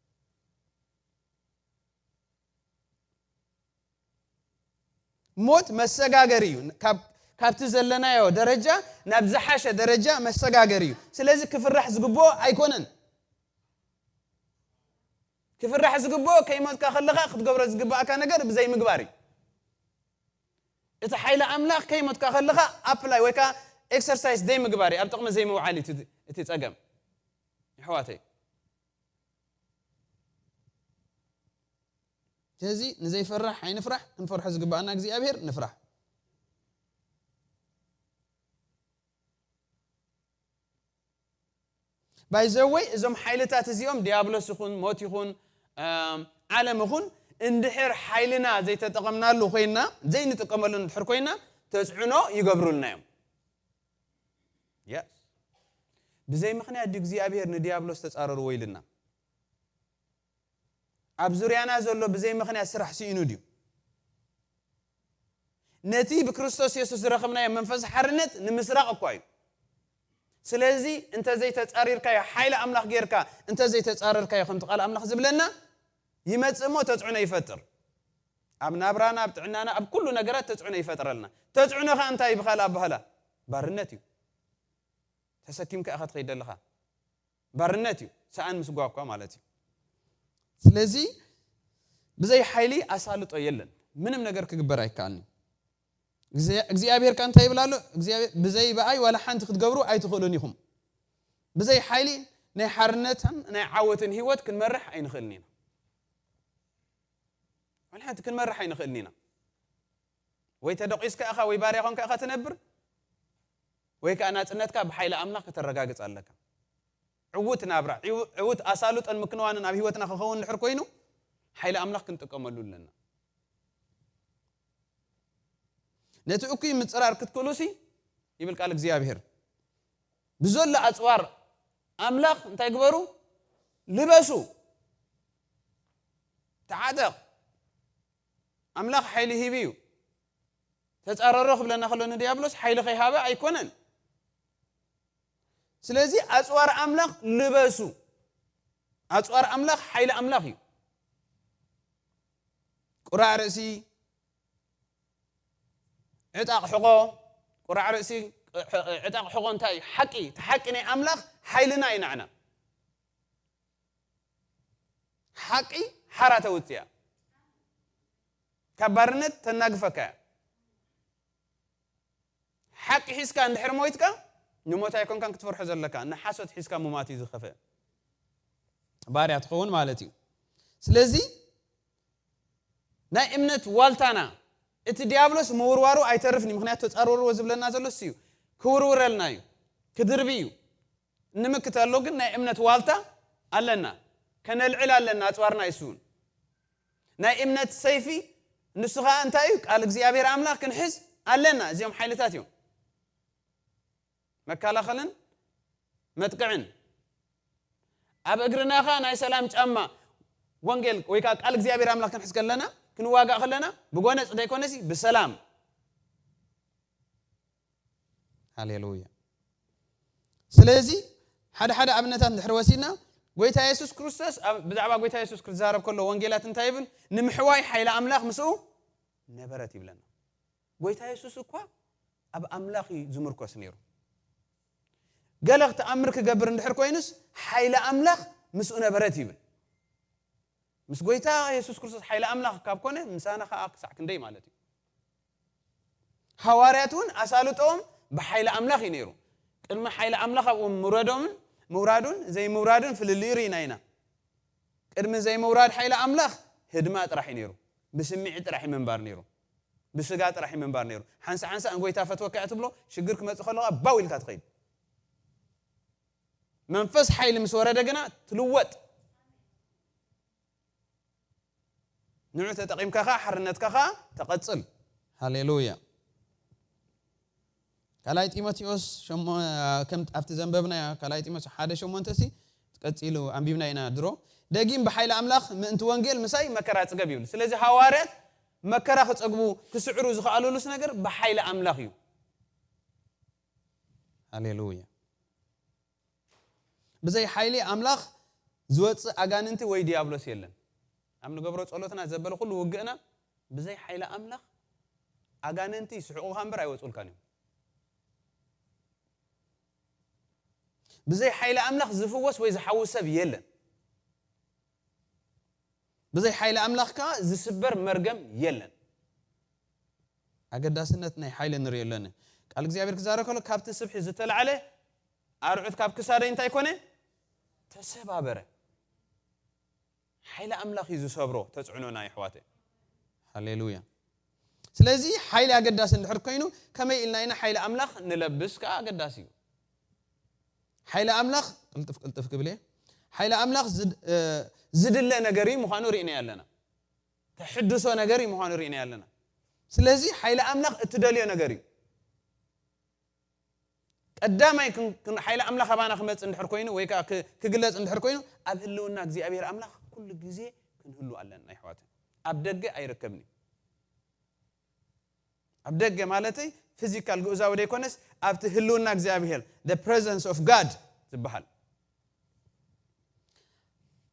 ሞት መሰጋገሪ እዩ። ካብ- ካብቲ ዘለናዮ ደረጃ ናብ ዝሓሸ ደረጃ መሰጋገሪ እዩ። ስለዚ ክፍራሕ ዝግብኦ ኣይኮነን። ክፍራሕ ዝግብኦ ከይሞትካ ከለኻ ክትገብሮ ዝግብኣካ ነገር ብዘይ ምግባር እዩ። እቲ ሓይሊ ኣምላኽ ከይሞትካ ከለኻ ኣፕላይ ወይ ከዓ ኤክሰርሳይዝ ደይ ምግባር እዩ። ኣብ ጥቕሚ ዘይምውዓል እዩ እቲ- እቲ ጸገም ይሕዋተይ። ስለዚ ንዘይፈራሕ ኣይንፍራሕ፣ ክንፈርሖ ዝግብኣና እግዚኣብሔር ንፍራሕ። ባይዘወይ እዞም ሓይልታት እዚኦም ዲያብሎስ ይኹን ሞት ይኹን እም፣ ዓለም ይኹን እንድሕር ሓይልና ዘይተጠቐምናሉ ኮይና ዘይንጥቀመሉ እንድሕር ኮይና ተፅዕኖ ይገብሩልና እዮም። የስ ብዘይ ምኽንያት ድዩ እግዚኣብሔር ንዲያብሎስ ተፃረርዎ ኢልና? ኣብ ዙርያና ዘሎ ብዘይ ምኽንያት ስራሕ ስኢኑ ድዩ? ነቲ ብክርስቶስ የሱስ ዝረኸብናዮ መንፈስ ሓርነት ንምስራቕ እኳ እዩ። ስለዚ እንተዘይተጻሪርካዮ ሓይሊ ኣምላኽ ጌርካ እንተዘይተጻረርካዮ ከምቲ ቃል ኣምላኽ ዝብለና ይመጽእ እሞ ተጽዕኖ ይፈጥር። ኣብ ናብራና ኣብ ጥዕናና ኣብ ኩሉ ነገራት ተጽዕኖ ይፈጥረልና። ተጽዕኖ ከኣ እንታይ ይብሃል ኣባህላ? ባርነት እዩ። ተሰኪምካ ኢኻ ትኸይድ ዘለኻ። ባርነት እዩ ሰኣን ምስ ጓኳ ማለት እዩ። ስለዚ ብዘይ ሓይሊ ኣሳልጦ የለን። ምንም ነገር ክግበር ኣይከኣልን። እግዚኣብሔር ከ እንታይ ይብል ኣሎ? እግዚኣብሔር ብዘይ ብኣይ ዋላ ሓንቲ ክትገብሩ ኣይትኽእሉን ኢኹም። ብዘይ ሓይሊ ናይ ሓርነትን ናይ ዓወትን ህይወት ክንመርሕ ኣይንኽእልን ኢና። ዋላ ሓንቲ ክንመርሕ ኣይንኽእልን ኢና። ወይ ተደቂስካ ኢኻ ወይ ባርያ ኮንካ ኢኻ ትነብር ወይ ከዓ ናፅነትካ ብሓይሊ ኣምላኽ ከተረጋግፅ ኣለካ። ዕዉት ናብራ ዕውት ኣሳልጦን ምክንዋንን ኣብ ህይወትና ክኸውን ድሕር ኮይኑ ሓይሊ ኣምላኽ ክንጥቀመሉ ኣለና። ነቲ እኩይ ምፅራር ክትክእሉሲ ይብል ቃል እግዚኣብሔር ብዘሎ ኣፅዋር ኣምላኽ እንታይ ግበሩ? ልበሱ። ተዓጠቕ። ኣምላኽ ሓይሊ ሂቡ እዩ። ተፃረሮ ክብለና ከሎ ንዲያብሎስ ሓይሊ ከይሃበ ኣይኮነን። ስለዚ ኣፅዋር ኣምላኽ ልበሱ። ኣፅዋር ኣምላኽ ሓይሊ ኣምላኽ እዩ። ቁራዕ ርእሲ፣ ዕጣቕ ሕቖ፣ ቁራዕ ርእሲ፣ ዕጣቕ ሕቖ እንታይ እዩ? ሓቂ። እቲ ሓቂ ናይ ኣምላኽ ሓይልና እዩ ንዓና። ሓቂ ሓራ ተውፅያ ካብ ባርነት ተናግፈካ እያ። ሓቂ ሒዝካ እንድሕር ሞይትካ ንሞት ኣይኮንካን ክትፈርሖ ዘለካ፣ ንሓሶት ሒዝካ ምማት እዩ ዝኸፍእ። ባርያ ትኸውን ማለት እዩ። ስለዚ ናይ እምነት ዋልታና እቲ ዲያብሎስ ምውርዋሩ ኣይተርፍን እዩ። ምኽንያቱ ተጻረርዎ ዝብለና ዘሎ እሱ እዩ። ክውርውረልና እዩ። ክድርቢ እዩ። እንምክተሉ ግን ናይ እምነት ዋልታ ኣለና። ከነልዕል ኣለና ኣጽዋርና ይስውን። ናይ እምነት ሰይፊ ንሱ ኸኣ እንታይ እዩ? ቃል እግዚኣብሔር ኣምላኽ ክንሕዝ ኣለና። እዚኦም ሓይልታት እዮም። መከላኸልን መጥቅዕን። ኣብ እግርና ኸኣ ናይ ሰላም ጫማ ወንጌል ወይ ከኣ ቃል እግዚኣብሔር ኣምላኽ ክንሕዝ ከለና፣ ክንዋጋእ ከለና፣ ብጎነጽ ዘይኮነሲ ብሰላም። ሃሌሉያ። ስለዚ ሓደ ሓደ ኣብነታት እንድሕር ወሲድና፣ ጎይታ የሱስ ክርስቶስ ኣብ፣ ብዛዕባ ጎይታ የሱስ ክዛረብ ከሎ ወንጌላት እንታይ ይብል? ንምሕዋይ ሓይሊ ኣምላኽ ምስኡ ነበረት ይብለና። ጎይታ የሱስ እኳ ኣብ ኣምላኽ እዩ ዝምርኮስ ነይሩ። ገለ ተኣምር ክገብር እንድሕር ኮይኑስ ሓይሊ ኣምላኽ ምስኡ ነበረት ይብል። ምስ ጎይታ የሱስ ክርስቶስ ሓይሊ ኣምላኽ ካብ ኮነ ምሳና ኸኣ ክሳዕ ክንደይ ማለት እዩ። ሃዋርያት እውን ኣሳልጦም ብሓይሊ ኣምላኽ እዩ ነይሩ። ቅድሚ ሓይሊ ኣምላኽ ኣብኡ ምውረዶምን ምውራዱን ዘይምውራዱን ፍልልዩ ርኢና ኢና። ቅድሚ ዘይምውራድ ሓይሊ ኣምላኽ ህድማ ጥራሕ እዩ ነይሩ። ብስምዒት ጥራሕ እዩ ምንባር ነይሩ። ብስጋ ጥራሕ እዩ ምንባር ነይሩ። ሓንሳ ሓንሳ ንጎይታ ፈትወካ እያ ትብሎ፣ ሽግር ክመጽእ ከሎ ኸኣ ባው ኢልካ ትኸይድ። መንፈስ ሓይሊ ምስ ወረደ ግና ትልወጥ። ንዑ ተጠቒምካ ኸኣ ሓርነትካ ኸኣ ተቐጽል። ሃሌሉያ። ካልኣይ ጢሞቴዎስ ሸሞ-፣ ከም ኣብቲ ዘንበብናዮ ካልኣይ ጢሞቴዎስ ሓደ ሸሞንተ ሲ ቀጺሉ ኣንቢብና ኢና ድሮ። ደጊም ብሓይሊ ኣምላኽ ምእንቲ ወንጌል ምሳይ መከራ ጽገብ ይብል። ስለዚ ሃዋርያት መከራ ክጸግቡ፣ ክስዕሩ ዝኸኣሉሉስ ነገር ብሓይሊ ኣምላኽ እዩ። ሃሌሉያ። ብዘይ ሓይሊ ኣምላኽ ዝወጽእ ኣጋንንቲ ወይ ዲያብሎስ የለን። ኣብ ንገብሮ ጸሎትና ዘበለ ኩሉ ውግእና ብዘይ ሓይሊ ኣምላኽ ኣጋንንቲ ይስሕቑኻ እምበር ኣይወጹልካን እዮም። ብዘይ ሓይሊ ኣምላኽ ዝፍወስ ወይ ዝሓዊ ሰብ የለን። ብዘይ ሓይሊ ኣምላኽ ከኣ ዝስበር መርገም የለን። ኣገዳስነት ናይ ሓይሊ ንርኢ ኣለና። ቃል እግዚኣብሔር ክዛረብ ከሎ ካብቲ ስብሒ ዝተላዕለ ኣርዑት ካብ ክሳደይ እንታይ ኮነ? ተሰባበረ። ሓይሊ ኣምላኽ እዩ ዝሰብሮ ተጽዕኖና የሕዋተ። ሃሌሉያ። ስለዚ ሓይሊ ኣገዳሲ እንድሕር ኮይኑ ከመይ ኢልና ኢና ሓይሊ ኣምላኽ ንለብስ ከኣ ኣገዳሲ እዩ። ሓይሊ ኣምላኽ ቅልጥፍ ቅልጥፍ ክብል እየ። ሓይሊ ኣምላኽ ዝድ-፣ እ፣ ዝድለ ነገር እዩ ምዃኑ ርኢናዮ ኣለና። ተሕድሶ ነገር እዩ ምዃኑ ርኢናዮ ኣለና። ስለዚ ሓይሊ ኣምላኽ እትደልዮ ነገር እዩ። ቀዳማይ ክን-፣ ክን-፣ ሓይሊ ኣምላኽ ኣባና ክመጽእ እንድሕር ኮይኑ ወይ ከኣ ክ-፣ ክግለጽ እንድሕር ኮይኑ ኣብ ህልውና እግዚኣብሔር ኣምላኽ ኩሉ ግዜ ክንህሉ ኣለና ይሕዋት። ኣብ ደገ ኣይርከብን እዩ። ኣብ ደገ ማለተይ ፊዚካል ግኡዛዊ ዘይኮነስ ኣብቲ ህልውና እግዚኣብሔር the presence of God ዝበሃል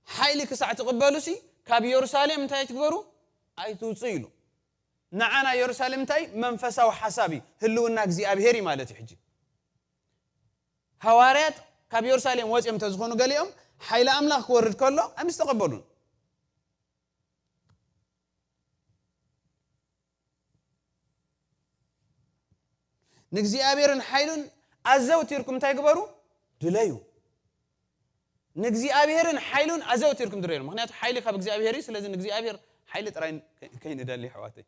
ሓይሊ ክሳዕ ትቕበሉ ሲ ካብ ኢየሩሳሌም እንታይ ትግበሩ ኣይትውፁ ኢሉ። ንዓና ኢየሩሳሌም እንታይ መንፈሳዊ ሓሳብ እዩ፣ ህልውና እግዚኣብሔር እዩ ማለት እዩ። ሕጂ ሃዋርያት ካብ ኢየሩሳሌም ወፂኦም እንተዝኾኑ ገሊኦም ሓይሊ ኣምላኽ ክወርድ ከሎ ኣይምስተቐበሉን። ንእግዚኣብሔርን ሓይሉን ኣዘውቲርኩም እንታይ ግበሩ? ድለዩ። ንእግዚኣብሔርን ሓይሉን ኣዘውቲርኩም ድለዩ። ምክንያቱ ሓይሊ ካብ እግዚኣብሔር እዩ። ስለዚ ንእግዚኣብሔር ሓይሊ ጥራይ ከይንደሊ ኣሕዋተይ።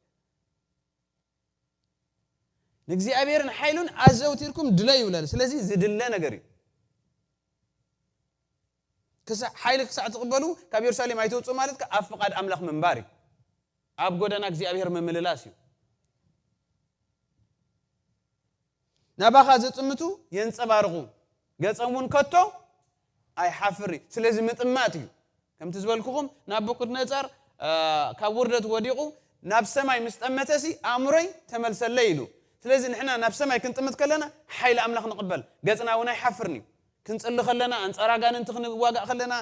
ንእግዚኣብሔርን ሓይሉን ኣዘውቲርኩም ድለዩ ይብለል። ስለዚ ዝድለ ነገር እዩ። ክሳዕ ሓይሊ ክሳዕ ትቕበሉ ካብ የሩሳሌም ኣይትውፅኡ ማለት ከ ኣብ ፍቓድ ኣምላኽ ምንባር እዩ። ኣብ ጎደና እግዚኣብሔር ምምልላስ እዩ። ናባኻ ዝጥምቱ የንጸባርቑ፣ ገጾም እውን ከቶ ኣይሓፍር እዩ። ስለዚ ምጥማት እዩ። ከምቲ ዝበልኩኹም ናቡከደነጻር፣ እ፣ ካብ ውርደት ወዲቑ ናብ ሰማይ ምስ ጠመተሲ ኣእምሮይ ተመልሰለይ ኢሉ። ስለዚ ንሕና ናብ ሰማይ ክንጥምት ከለና ሓይሊ ኣምላኽ ንቕበል። ገጽና እውን ኣይሓፍርን እዩ። ክንጽሊ ከለና፣ ኣንጻር ኣጋንንቲ ክንዋጋእ ከለና፣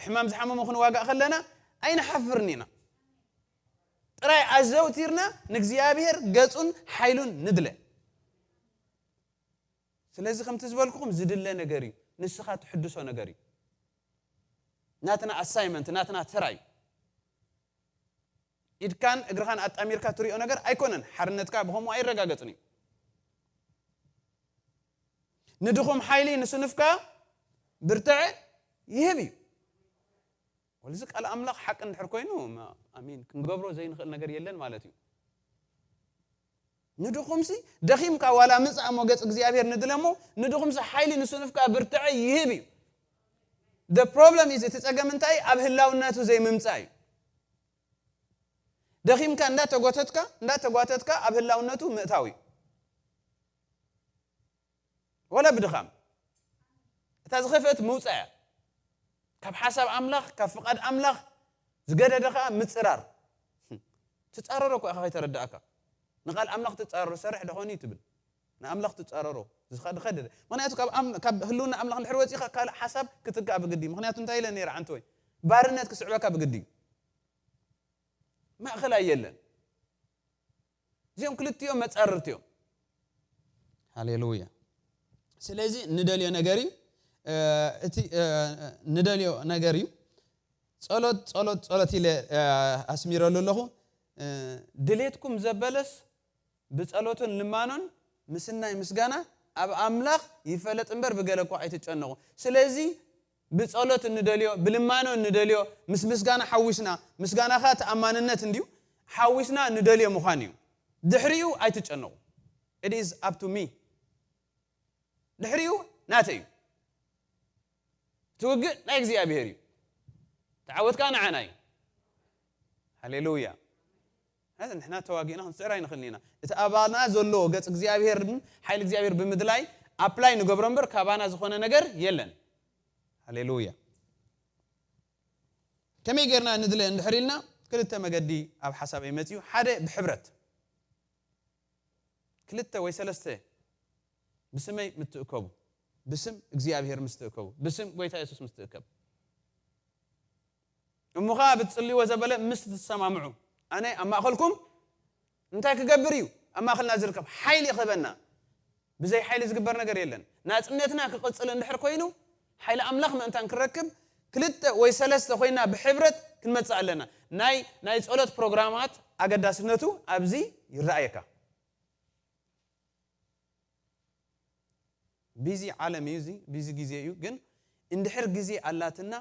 ሕማም ዝሓመሙ ክንዋጋእ ከለና ኣይንሓፍርን ኢና። ጥራይ ኣዘውቲርና ንእግዚኣብሔር ገጹን ሓይሉን ንድለ። ስለዚ ከምቲ ዝበልኩኹም ዝድለ ነገር እዩ። ንስኻ ትሕድሶ ነገር እዩ። ናትና ኣሳይመንት፣ ናትና ተራ እዩ። ኢድካን እግርኻን ኣጣሚርካ ትሪኦ ነገር ኣይኮነን። ሓርነትካ ብኸምኡ ኣይረጋገጽን እዩ። ንድኹም ሓይሊ፣ ንስኑፍካ ብርትዐ ይህብ እዩ። ወልዚ ቃል ኣምላኽ ሓቂ እንድሕር ኮይኑ፣ ማ-፣ ኣሜን፣ ክንገብሮ ዘይንኽእል ነገር የለን ማለት እዩ። ንድኹምሲ ደኺምካ ዋላ ምጻእ እሞ ገጽ እግዚኣብሔር ንድለ እሞ ንድኹምሲ ሓይሊ ንስኑፍካ ብርትዐ ይህብ እዩ። The problem is እቲ ጸገም እንታይ ኣብ ህላውነቱ ዘይምምጻእ እዩ። ደኺምካ እንዳተጎተትካ እንዳተጓተትካ ኣብ ህላውነቱ ምእታው እዩ። ወላ ብድኻም እታ ዝኸፍአት ምውጻእ እያ። ካብ ሓሳብ ኣምላኽ ካብ ፍቓድ ኣምላኽ ዝገደደ ኸዓ ምጽራር። ትጻረሮ እኮ ኢኻ ከይተረዳእካ። ንቓል ኣምላኽ ትጻረሮ ሰርሕ ደኾን እዩ ትብል። ንኣምላኽ ትጻረሮ ዝኸደደ። ምኽንያቱ ካብ ኣም- ካብ ህልውና ኣምላኽ እንድሕር ወጺኻ ካልእ ሓሳብ ክትጋእ ብግዲ እዩ። ምኽንያቱ እንታይ ኢለ ነይረ ዓንተወይ? ባርነት ክስዕበካ ብግዲ እዩ። ማእኸል ኣየለን። እዚኦም ክልቲኦም መጻርርቲ እዮም። ሃሌሉያ። ስለዚ ንደልዮ ነገር እዩ። እቲ ንደልዮ ነገር እዩ። ጸሎት ጸሎት ጸሎት ኢለ ኣስሚረሉ ኣለኹ። ድሌትኩም ዘበለስ ብጸሎትን ልማኖን ምስናይ ምስጋና ኣብ ኣምላኽ ይፈለጥ እምበር ብገለ እኳ ኣይትጨነቑ። ስለዚ ብጸሎት እንደልዮ ብልማኖ እንደልዮ ምስ ምስጋና ሓዊስና ምስጋናኻ ተኣማንነት እንድዩ ሓዊስና ንደልዮ ምዃን እዩ። ድሕሪኡ ኣይትጨነቑ። It is up to me። ድሕሪኡ ናተይ እዩ። እቲ ውግእ ናይ እግዚኣብሔር እዩ። ተዓወት ከዓ ንዓና እዩ። ሃሌሉያ። ንሕና ተዋጊእና ክንስዕር ኣይንኽእልን ኢና። እቲ ኣባና ዘሎ ገጽ እግዚኣብሔር ሓይሊ እግዚኣብሔር ብምድላይ ኣፕላይ ንገብሮ እምበር ካባና ዝኾነ ነገር የለን። ሃሌሉያ። ከመይ ጌርና ንድለ እንድሕር ኢልና ክልተ መገዲ ኣብ ሓሳብ ይመጽእ እዩ። ሓደ ብሕብረት ክልተ ወይ ሰለስተ ብስመይ ምትእከቡ፣ ብስም እግዚኣብሔር ምስትእከቡ፣ ብስም ጎይታ የሱስ ምስትእከብ እሞ ኸዓ ብትጽልይዎ ዘበለ ምስ ትሰማምዑ ኣነ ኣብ ማእኸልኩም እንታይ ክገብር እዩ? ኣብ ማእኸልና ዝርከብ ሓይሊ ይኸበና። ብዘይ ሓይሊ ዝግበር ነገር የለን። ናጽነትና ክቕጽል እንድሕር ኮይኑ ሓይሊ ኣምላኽ ምእንታን ክረክብ ክልተ ወይ ሰለስተ ኮይና ብሕብረት ክንመጽእ ኣለና። ናይ ናይ ጸሎት ፕሮግራማት ኣገዳስነቱ ኣብዚ ይረኣየካ። ቢዚ ዓለም እዩ እዚ፣ ቢዚ ግዜ እዩ። ግን እንድሕር ግዜ ኣላትና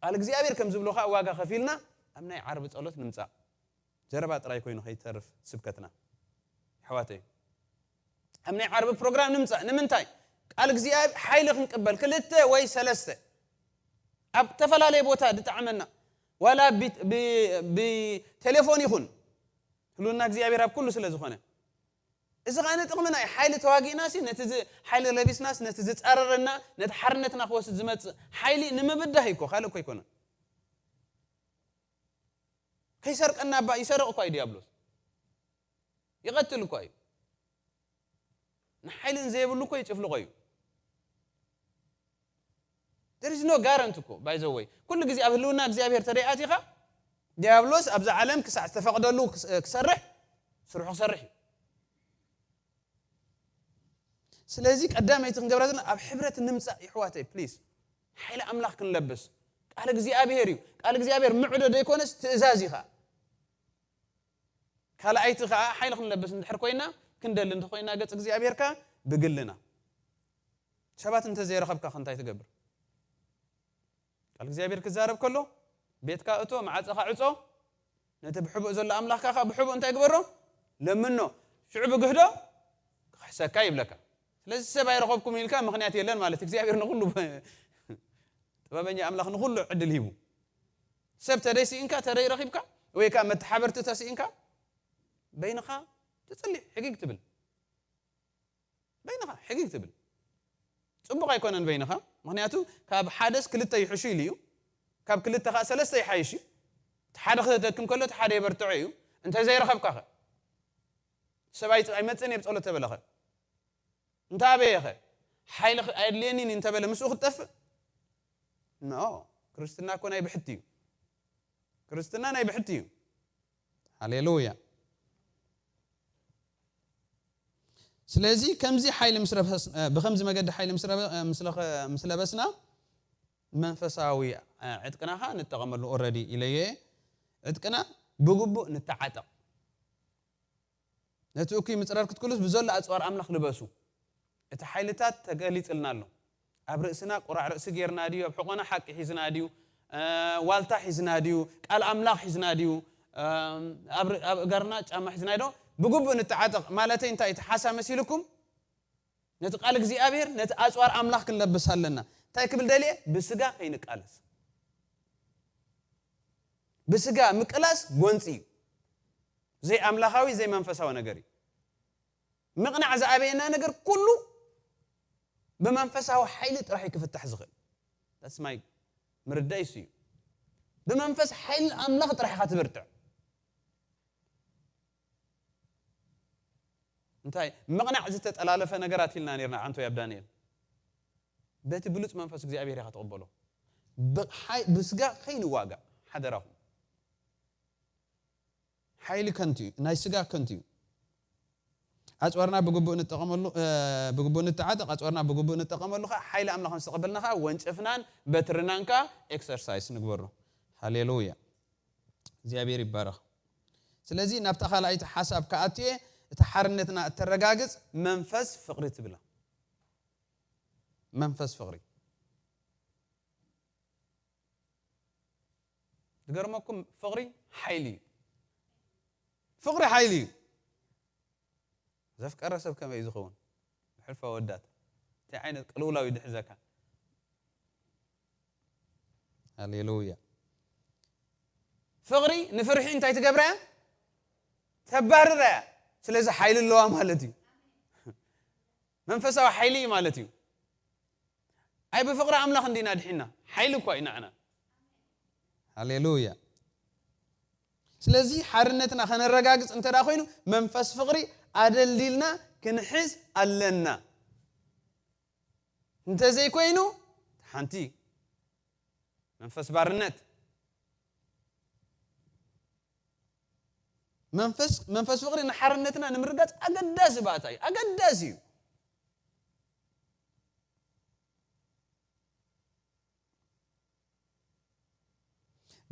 ቃል እግዚኣብሔር ከም ዝብሎ ከዓ ዋጋ ከፊልና ኣብ ናይ ዓርቢ ጸሎት ንምጻእ። ዘረባ ጥራይ ኮይኑ ከይተርፍ ስብከትና ኣሕዋተይ፣ ኣብ ናይ ዓርቢ ፕሮግራም ንምጻእ። ንምንታይ? ቃል እግዚኣብሔር ሓይሊ ክንቅበል ክልተ ወይ ሰለስተ ኣብ ተፈላለየ ቦታ ዝጠዓመና ዋላ ብቴሌፎን ይኹን ህሉና እግዚኣብሔር ኣብ ኩሉ ስለ ዝኾነ እዚ ኸዓ ንጥቕምና እዩ። ሓይሊ ተዋጊእናሲ ነቲ ዝ- ሓይሊ ለቢስናስ ነቲ ዝጻረረና ነቲ ሓርነትና ክወስድ ዝመጽእ ሓይሊ ንምብዳህ እዩ እኮ ካልእ እኮ ኣይኮነን። ከይሰርቀና እባ ይሰርቕ እኳ እዩ ዲያብሎስ። ይቐትል እኳ እዩ። ንሓይሊ ንዘይብሉ እኮ ይጭፍልቖ እዩ። There is no guarantee እኮ by the way። ኩሉ ግዜ ኣብ ህልውና እግዚኣብሔር ተደይኣቲኻ ዲያብሎስ ኣብዛ ዓለም ክሳዕ ዝተፈቕደሉ ክስ- ክሰርሕ ስርሑ ክሰርሕ እዩ። ስለዚ ቀዳመይቲ ክንገብራ ዘለና ኣብ ሕብረት ንምጻእ ይሕዋተይ ፕሊዝ። ሓይሊ ኣምላኽ ክንለብስ ቃል እግዚኣብሔር እዩ። ቃል እግዚኣብሔር ምዕዶ ዘይኮነስ ትእዛዝ እዩ ኸዓ። ካልኣይቲ ኸዓ ሓይሊ ክንለብስ እንድሕር ኮይና ክንደሊ እንተኮይና ገጽ እግዚኣብሔር ከ ብግልና ሰባት እንተዘይረኸብካ ከ እንታይ ትገብር? ቃል እግዚኣብሔር ክዛረብ ከሎ ቤትካ እቶ መዓፀኻ ዕፆ ነቲ ብሕቡእ ዘሎ ኣምላኽካ ከዓ ብሕቡእ እንታይ ግበሮ ለምኖ ሽዑ ብግህዶ ክሕሰካ ይብለካ። ስለዚ ሰብ ኣይረኸብኩም ኢልካ ምኽንያት የለን ማለት እግዚኣብሔር ንኩሉ ጥበበኛ ኣምላኽ ንኩሉ ዕድል ሂቡ ሰብ ተደይ ስኢንካ ተደይ ረኺብካ ወይ ከዓ መተሓበርቲ ተስኢንካ በይንኻ ትፅሊ ሕጊግ ትብል በይንኻ ሕጊግ ትብል ፅቡቕ ኣይኮነን በይንኻ ምክንያቱ ካብ ሓደስ ክልተ ይሕሹ ኢሉ እዩ ካብ ክልተ ከዓ ሰለስተ ይሓይሽ እዩ እቲ ሓደ ክተደክም ከሎ እቲ ሓደ የበርትዖ እዩ እንተ ዘይረኸብካ ኸ ሰብ ኣይመፅን እየ ብፀሎት ተበለኸ እንተ ኣበየኸ ሓይሊ ኣየድልየኒን እንተበለ ምስኡ ክትጠፍእ ኖ ክርስትና እኮ ናይ ብሕቲ እዩ ክርስትና ናይ ብሕቲ እዩ ሃሌሉያ ስለዚ ከምዚ ሓይሊ ብከምዚ መገዲ ሓይሊ ምስ ለበስና መንፈሳዊ ዕጥቅና ኸ ንጠቐመሉ ኦረዲ ኢለዮ ዕጥቅና ብግቡእ ንተዓጠቕ ነቲ እኩይ ምፅራር ክትክሉስ ብዘሎ ኣፅዋር ኣምላኽ ልበሱ እቲ ሓይልታት ተገሊፅልና ኣሎ ኣብ ርእስና ቁራዕ ርእሲ ጌርና ድዩ ኣብ ሕቆና ሓቂ ሒዝና ድዩ ዋልታ ሒዝና ድዩ ቃል ኣምላኽ ሒዝና ድዩ ኣብ እገርና ጫማ ሒዝና ዶ ብግቡእ ንተዓጠቕ ማለተይ እንታይ እቲ ሓሳብ መሲልኩም? ነቲ ቃል እግዚኣብሔር፣ ነቲ ኣጽዋር ኣምላኽ ክንለብስ ኣለና። እንታይ ክብል ደልየ? ብስጋ ከይንቃለስ። ብስጋ ምቅላስ ጎንጺ እዩ። ዘይኣምላኻዊ፣ ዘይመንፈሳዊ ነገር እዩ። ምቕናዕ ዝኣበየና ነገር ኩሉ ብመንፈሳዊ ሓይሊ ጥራሕ እዩ ክፍታሕ ዝኽእል። That's my ምርዳእ እሱ እዩ። ብመንፈስ ሓይሊ ኣምላኽ ጥራሕ ኢኻ ትብርትዕ። እንታይ ምቕናዕ ዝተጠላለፈ ነገራት ኢልና ነርና ዓንቶ ኣብ ዳንኤል። በቲ ብሉጽ መንፈስ እግዚኣብሔር ኢኻ ትቕበሎ። ብሓይ-፣ ብስጋ ከይንዋጋእ ሓደራኹም። ሓይሊ ከንቱ እዩ፣ ናይ ስጋ ከንቱ እዩ። ኣጽዋርና ብግቡእ ንጠቐመሉ፣ እ፣ ብግቡእ ንተዓጠቕ፣ ኣጽዋርና ብግቡእ ንጠቐመሉ ኸኣ ሓይሊ ኣምላኽ ምስ ተቐበልና ኸኣ ወንጭፍናን በትርናን ከኣ ኤክሰርሳይስ ንግበሮ። ሃሌሉያ። እግዚኣብሔር ይባረኽ። ስለዚ ናብታ ካልኣይቲ ሓሳብ ክኣትየ፣ እቲ ሓርነትና እተረጋግጽ መንፈስ ፍቕሪ ትብላ። መንፈስ ፍቕሪ። ዝገርመኩም ፍቕሪ ሓይሊ እዩ። ፍቕሪ ሓይሊ እዩ። ዘፍቀረ ሰብ ከመይ እዩ ዝኸውን? ብሕልፊ ኣወዳት። እንታይ ዓይነት ቅልውላው እዩ ድሕዘካ? ሃሌሉያ። ፍቕሪ ንፍርሒ እንታይ ትገብራ እያ? ተባርራ እያ። ስለዚ ሓይሊ ኣለዋ ማለት እዩ። መንፈሳዊ ሓይሊ እዩ ማለት እዩ። ኣይ ብፍቕሪ ኣምላኽ እንዲና ድሒና። ሓይሊ እኳ እዩ ንዓና። ሃሌሉያ። ስለዚ ሓርነትና ከነረጋግጽ እንተ ደኣ ኮይኑ መንፈስ ፍቕሪ ኣደልዲልና ክንሕዝ ኣለና። እንተ ዘይኮይኑ ሓንቲ መንፈስ ባርነት። መንፈስ፣ መንፈስ ፍቕሪ ንሓርነትና ንምርጋጽ ኣገዳሲ ባእታ እዩ። ኣገዳሲ እዩ።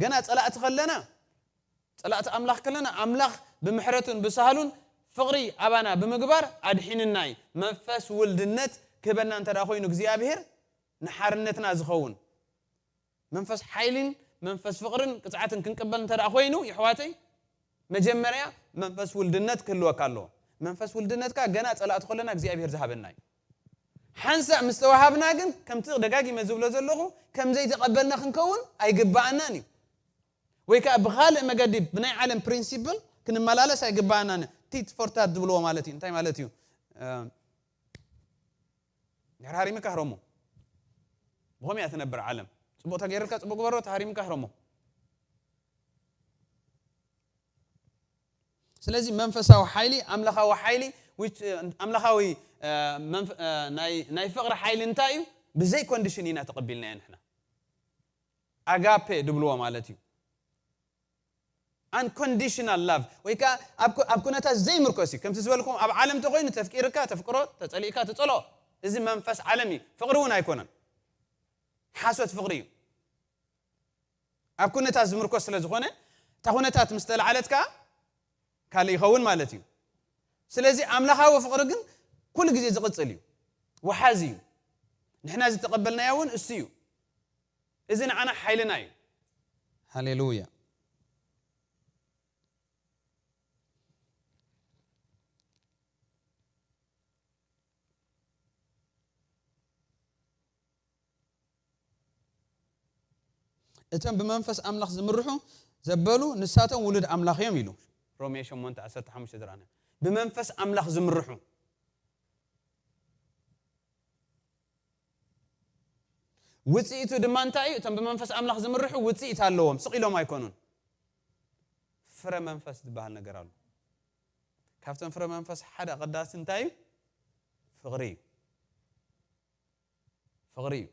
ገና ጸላእቲ ከለና፣ ጸላእቲ ኣምላኽ ከለና፣ ኣምላኽ ብምሕረቱን ብሳህሉን ፍቕሪ ኣባና ብምግባር ኣድሒንና እዩ። መንፈስ ውልድነት ክህበና እንተ ደኣ ኮይኑ እግዚኣብሔር ንሓርነትና ዝኸውን መንፈስ ሓይልን መንፈስ ፍቕርን ቅጽዓትን ክንቅበል እንተ ደኣ ኮይኑ፣ የሕዋተይ፣ መጀመርያ መንፈስ ውልድነት ክህልወካ ኣለዎ። መንፈስ ውልድነትካ ገና ጸላእቲ ከለና እግዚኣብሔር ዝሃበና እዩ። ሓንሳእ ምስ ተዋሃብና ግን፣ ከምቲ ደጋጊመ ዝብሎ ዘለኹ፣ ከም ዘይተቐበልና ክንከውን ኣይግባኣናን እዩ። ወይ ከኣ ብኻልእ መገዲ፣ ብናይ ዓለም ፕሪንሲፕል ክንመላለስ ኣይግባኣናን። ቲት ፎር ታት ዝብልዎ ማለት እዩ። እንታይ ማለት እዩ? እ፣ ድሕሪ ሃሪምካ ህረሞ። ብኸምኡ እያ ትነብር ዓለም። ጽቡቕ ተገይርልካ ጽቡቕ ግበሮ፣ ተሃሪምካ ህረሞ። ስለዚ መንፈሳዊ ሓይሊ፣ ኣምላኻዊ ሓይሊ፣ which፣ እ፣ ኣምላኻዊ፣ እ፣ መንፈ-፣ እ፣ ናይ፣ ናይ ፍቕሪ ሓይሊ እንታይ እዩ? ብዘይ ኮንዲሽን ኢና ተቐቢልናዮ ንሕና። ኣጋፔ ድብልዎ ማለት እዩ። Unconditional love፣ ወይ ከኣ ኣብ ኩ-፣ ኣብ ኩነታት ዘይምርኮስ እዩ። ከምቲ ዝበልኩም፣ ኣብ ዓለም ተኾይኑ ተፍቂርካ ተፍቅሮ፣ ተጸሊእካ ትጸልኦ። እዚ መንፈስ ዓለም እዩ። ፍቕሪ እውን ኣይኮነን። ሓሶት ፍቕሪ እዩ። ኣብ ኩነታት ዝምርኮስ ስለ ዝኾነ፣ እታ ኩነታት ምስ ተላዕለት ከኣ ካልእ ይኸውን ማለት እዩ። ስለዚ ኣምላኻዊ ፍቕሪ ግን ኩሉ ግዜ ዝቕጽል እዩ። ወሓዚ እዩ። ንሕና ዝተቐበልናዮ እውን እሱ እዩ። እዚ ንዓና ሓይልና እዩ። ሃሌሉያ። እቶም ብመንፈስ ኣምላኽ ዝምርሑ ዘበሉ ንሳቶም ውሉድ ኣምላኽ እዮም ኢሉ። ሮሜ ሸሞንተ ዓሰርተ ሓሙሽተ ዝረኣና። ብመንፈስ ኣምላኽ ዝምርሑ። ውጽኢቱ ድማ እንታይ እዩ? እቶም ብመንፈስ ኣምላኽ ዝምርሑ ውጽኢት ኣለዎም፣ ስቕ ኢሎም ኣይኮኑን። ፍረ መንፈስ ዝበሃል ነገር ኣሎ። ካብቶም ፍረ መንፈስ ሓደ ኣቐዳሲ እንታይ እዩ? ፍቕሪ እዩ። ፍቕሪ እዩ።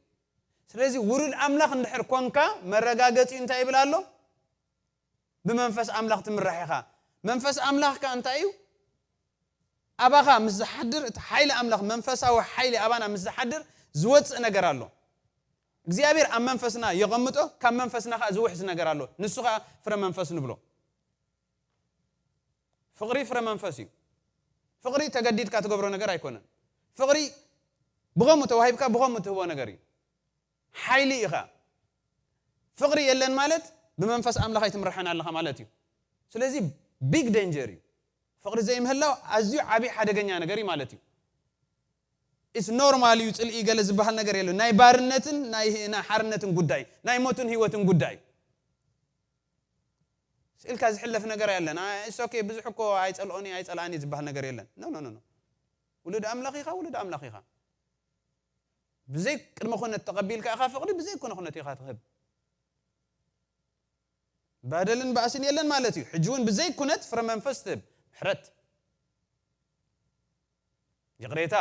ስለዚ ውሉድ ኣምላኽ እንድሕር ኮንካ መረጋገጺኡ እንታይ ይብል ኣሎ? ብመንፈስ ኣምላኽ ትምራሕ ኢኻ። መንፈስ ኣምላኽ ከኣ እንታይ እዩ? ኣባኻ ምስ ዝሓድር፣ እቲ ሓይሊ ኣምላኽ፣ መንፈሳዊ ሓይሊ ኣባና ምስ ዝሓድር ዝወጽእ ነገር ኣሎ። እግዚኣብሔር ኣብ መንፈስና የቐምጦ፣ ካብ መንፈስና ከኣ ዝውሕዝ ነገር ኣሎ። ንሱ ከኣ ፍረ መንፈስ ንብሎ። ፍቕሪ ፍረ መንፈስ እዩ። ፍቕሪ ተገዲድካ ትገብሮ ነገር ኣይኮነን። ፍቕሪ ብኸምኡ ተዋሂብካ ብኸምኡ ትህቦ ነገር እዩ። ሓይሊ ኢኻ። ፍቕሪ የለን ማለት ብመንፈስ ኣምላኽ ኣይትምርሕን ኣለኻ ማለት እዩ። ስለዚ ቢግ ደንጀር እዩ። ፍቕሪ ዘይምህላው ኣዝዩ ዓብዪ ሓደገኛ ነገር እዩ ማለት እዩ። ኢስ ኖርማል እዩ፣ ጽልኢ ገለ ዝበሃል ነገር የለን። ናይ ባርነትን ናይ ናይ ሓርነትን ጉዳይ፣ ናይ ሞትን ህይወትን ጉዳይ። ስኢልካ ዝሕለፍ ነገር የለን። ኢስ ኦኬ፣ ብዙሕ እኮ ኣይጸልኦኒ ኣይጸልኣኒ ዝበሃል ነገር የለን። ኖ ኖ ኖ ኖ። ውሉድ ኣምላኽ ኢኻ፣ ውሉድ ኣምላኽ ኢኻ። ብዘይ ቅድመ ኩነት ተቐቢልካ ኢኻ ፍቕሪ፣ ብዘይ ቅድመ ኩነት ኢኻ ትህብ። በደልን ባእስን የለን ማለት እዩ። ሕጂ እውን ብዘይ ኩነት ፍረ መንፈስ ትህብ። ምሕረት፣ ይቕሬታ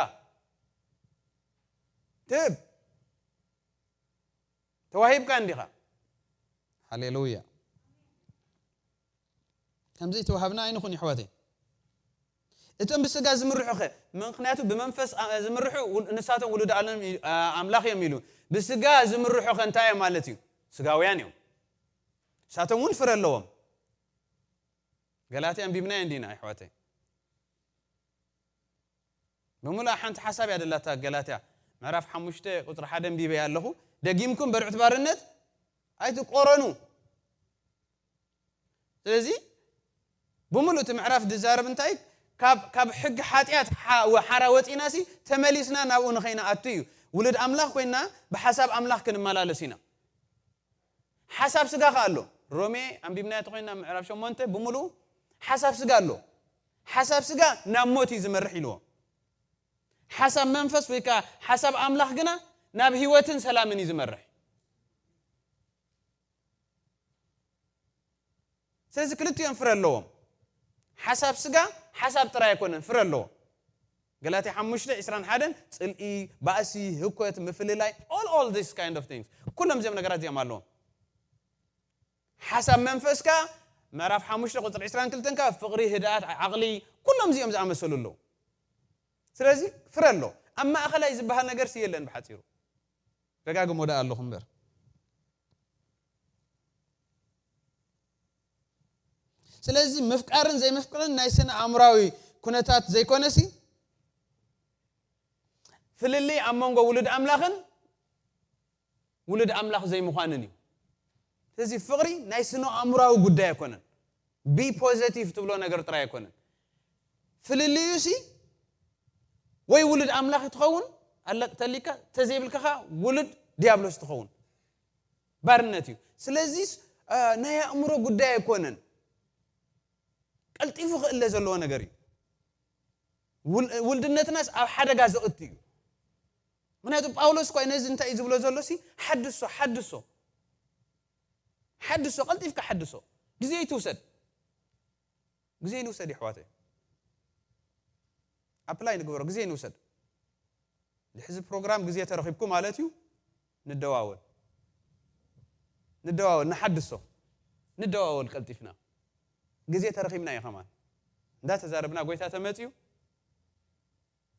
ትህብ። ተዋሂብካ እንዲኻ። ሃሌሉያ። ከምዚ ተዋሃብና ኣይንኹን ይሕዋተይ። እቶም ብስጋ ዝምርሑ ኸ? ምኽንያቱ ብመንፈስ ኣ-፣ ዝምርሑ ውል-፣ ንሳቶም ውሉድ ኣለም ኢ-፣ ኣ-፣ ኣምላኽ እዮም ኢሉ። ብስጋ ዝምርሑ ኸ እንታይ እዮም ማለት እዩ? ስጋውያን እዮም። ንሳቶም እውን ፍረ ኣለዎም። ገላትያ ኣንቢብናዮ እንዲና ይሕዋተይ። ብምሉኣ ሓንቲ ሓሳብ እያ ደላታ ገላትያ። ምዕራፍ ሓሙሽተ ቁጽሪ ሓደ ኣንቢበያ ኣለኹ። ደጊምኩም በርዑት ባርነት ኣይትቆረኑ። ስለዚ ብምሉእ እቲ ምዕራፍ ዝዛረብ እንታይ? ካብ፣ ካብ ሕጊ ሓጢኣት ሓ-፣ ሓራ ወፂና ሲ ተመሊስና ናብኡ ንኸይንኣቱ እዩ። ውሉድ ኣምላኽ ኮይና ብሓሳብ ኣምላኽ ክንመላለስ ኢና። ሓሳብ ስጋ ከ ኣሎ። ሮሜ ኣንቢብናዮ ተኾይና ምዕራፍ ሸሞንተ ብምሉኡ ሓሳብ ስጋ ኣሎ። ሓሳብ ስጋ ናብ ሞት እዩ ዝመርሕ ኢልዎ። ሓሳብ መንፈስ ወይ ከዓ ሓሳብ ኣምላኽ ግና ናብ ህይወትን ሰላምን እዩ ዝመርሕ። ስለዚ ክልቲኦም ፍረ ኣለዎም። ሓሳብ ስጋ ሓሳብ ጥራይ ኣይኮነን፣ ፍረ ኣለዎ። ገላትያ ሓሙሽተ ዕስራን ሓደን ጽልኢ፣ ባእሲ፣ ህኮት፣ ምፍልላይ፣ all, all this kind of things። ኩሎም እዚኦም ነገራት እዚኦም ኣለዎም። ሓሳብ መንፈስካ ምዕራፍ ሓሙሽተ ቁጽሪ ዕስራን ክልተን ከኣ ፍቕሪ፣ ህድኣት፣ ዓቕሊ፣ ኩሎም እዚኦም ዝኣመሰሉ ኣለዉ። ስለዚ ፍረ ኣሎ። ኣብ ማእኸላይ ዝበሃል ነገር ሲ የለን ብሓጺሩ። ደጋግሞ ደኣ ኣለኹ እምበር። ስለዚ ምፍቃርን ዘይምፍቃርን ናይ ስነ ኣእምራዊ ኩነታት ዘይኮነሲ ፍልልይ ኣብ መንጎ ውሉድ ኣምላኽን ውሉድ ኣምላኽ ዘይምዃንን እዩ። ስለዚ ፍቕሪ ናይ ስነ ኣእምራዊ ጉዳይ ኣይኮነን። ቢ ፖዘቲቭ ትብሎ ነገር ጥራይ ኣይኮነን። ፍልልዩ ሲ ወይ ውሉድ ኣምላኽ ትኸውን ኣለቅ ተሊካ፣ ተዘይብልካ ኸዓ ውሉድ ዲያብሎስ ትኸውን። ባርነት እዩ። ስለዚ እ፣ ናይ ኣእምሮ ጉዳይ ኣይኮነን። ቀልጢፉ ክእለ ዘለዎ ነገር እዩ። ውል-፣ ውልድነትናስ ኣብ ሓደጋ ዘእቱ እዩ። ምክንያቱ ጳውሎስ እኳ ነዚ እንታይ እዩ ዝብሎ ዘሎ ሲ፣ ሓድሶ፣ ሓድሶ። ሓድሶ፣ ቀልጢፍካ ሓድሶ። ግዜ ይትውሰድ። ግዜ ንውሰድ ይሕዋተይ። ኣፕላይ ንግበሮ፣ ግዜ ንውሰድ። ድሕዚ ፕሮግራም ግዜ ተረኺብኩ ማለት እዩ። ንደዋወል። ንደዋወል፣ ንሓድሶ። ንደዋወል ቀልጢፍና። ግዜ ተረኺብና እዩ ከማን። እንዳተዛረብና ጎይታ ተመጽዩ።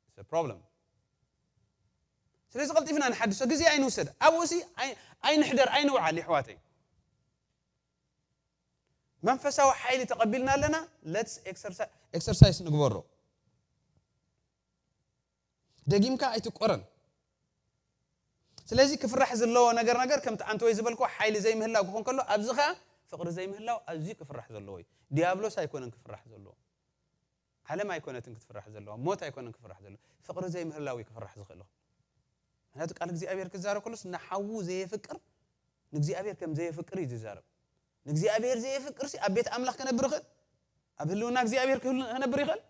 It's a problem። ስለዚ ቀልጢፍና ንሓድሶ፣ ግዜ ኣይንውሰድ። ኣብኡ ሲ ኣይ-፣ ኣይንሕደር፣ ኣይንውዓል ይሕዋተይ። መንፈሳዊ ሓይሊ ተቐቢልና ኣለና። Let's exercise፣ ኤክሰርሳይስ ንግበሮ። ደጊምካ ኣይትቆረን። ስለዚ ክፍራሕ ዘለዎ ነገር፣ ነገር ከምቲ ኣንተ ወይ ዝበልክዎ ሓይሊ ዘይምህላው ክኾን ከሎ፣ ኣብዚ ኸኣ ፍቕሪ ዘይምህላው ኣዝዩ ክፍራሕ ዘለዎ እዩ። ዲያብሎስ ኣይኮነን ክፍራሕ ዘለዎ። ዓለም ኣይኮነትን ክትፍራሕ ዘለዋ፣ ሞት ኣይኮነን ክፍራሕ ዘለዎ። ፍቕሪ ዘይምህላው እዩ ክፍራሕ ዝኽእል። ምክንያቱ ቃል እግዚኣብሔር ክዛረብ ከሎስ ንሓዉ ዘየፍቅር ንእግዚኣብሔር ከም ዘየፍቅር እዩ ዝዛረብ። ንእግዚኣብሔር ዘየፍቅር ሲ ኣብ ቤት ኣምላኽ ክነብር ይኽእል? ኣብ ህልውና እግዚኣብሔር ክህሉ-፣ ክነብር ይኽእል?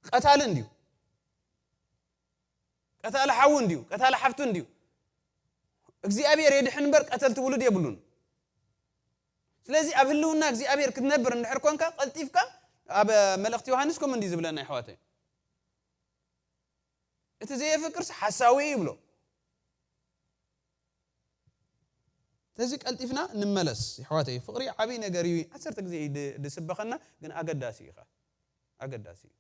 ቀታሊ እንድዩ። ቀታሊ ሓዉ እንድዩ። ቀታሊ ሓፍቱ እንድዩ። እግዚኣብሔር የድሕን እምበር ቀተልቲ ውሉድ የብሉን። ስለዚ ኣብ ህልውና እግዚኣብሔር ክትነብር እንድሕር ኮንካ፣ ቀልጢፍካ ኣብ መልእኽቲ ዮሃንስ ከምኡ እንድዩ ዝብለና፣ ይሕዋተይ። እቲ ዘየፍቅርስ ሓሳዊ እዩ ይብሎ። ስለዚ ቀልጢፍና ንመለስ፣ ይሕዋተይ። ፍቕሪ ዓብዪ ነገር እዩ። ዓሰርተ ግዜ እዩ ድ-፣ ድስበኸና፣ ግን ኣገዳሲ እዩ ኸዓ። ኣገዳሲ እዩ።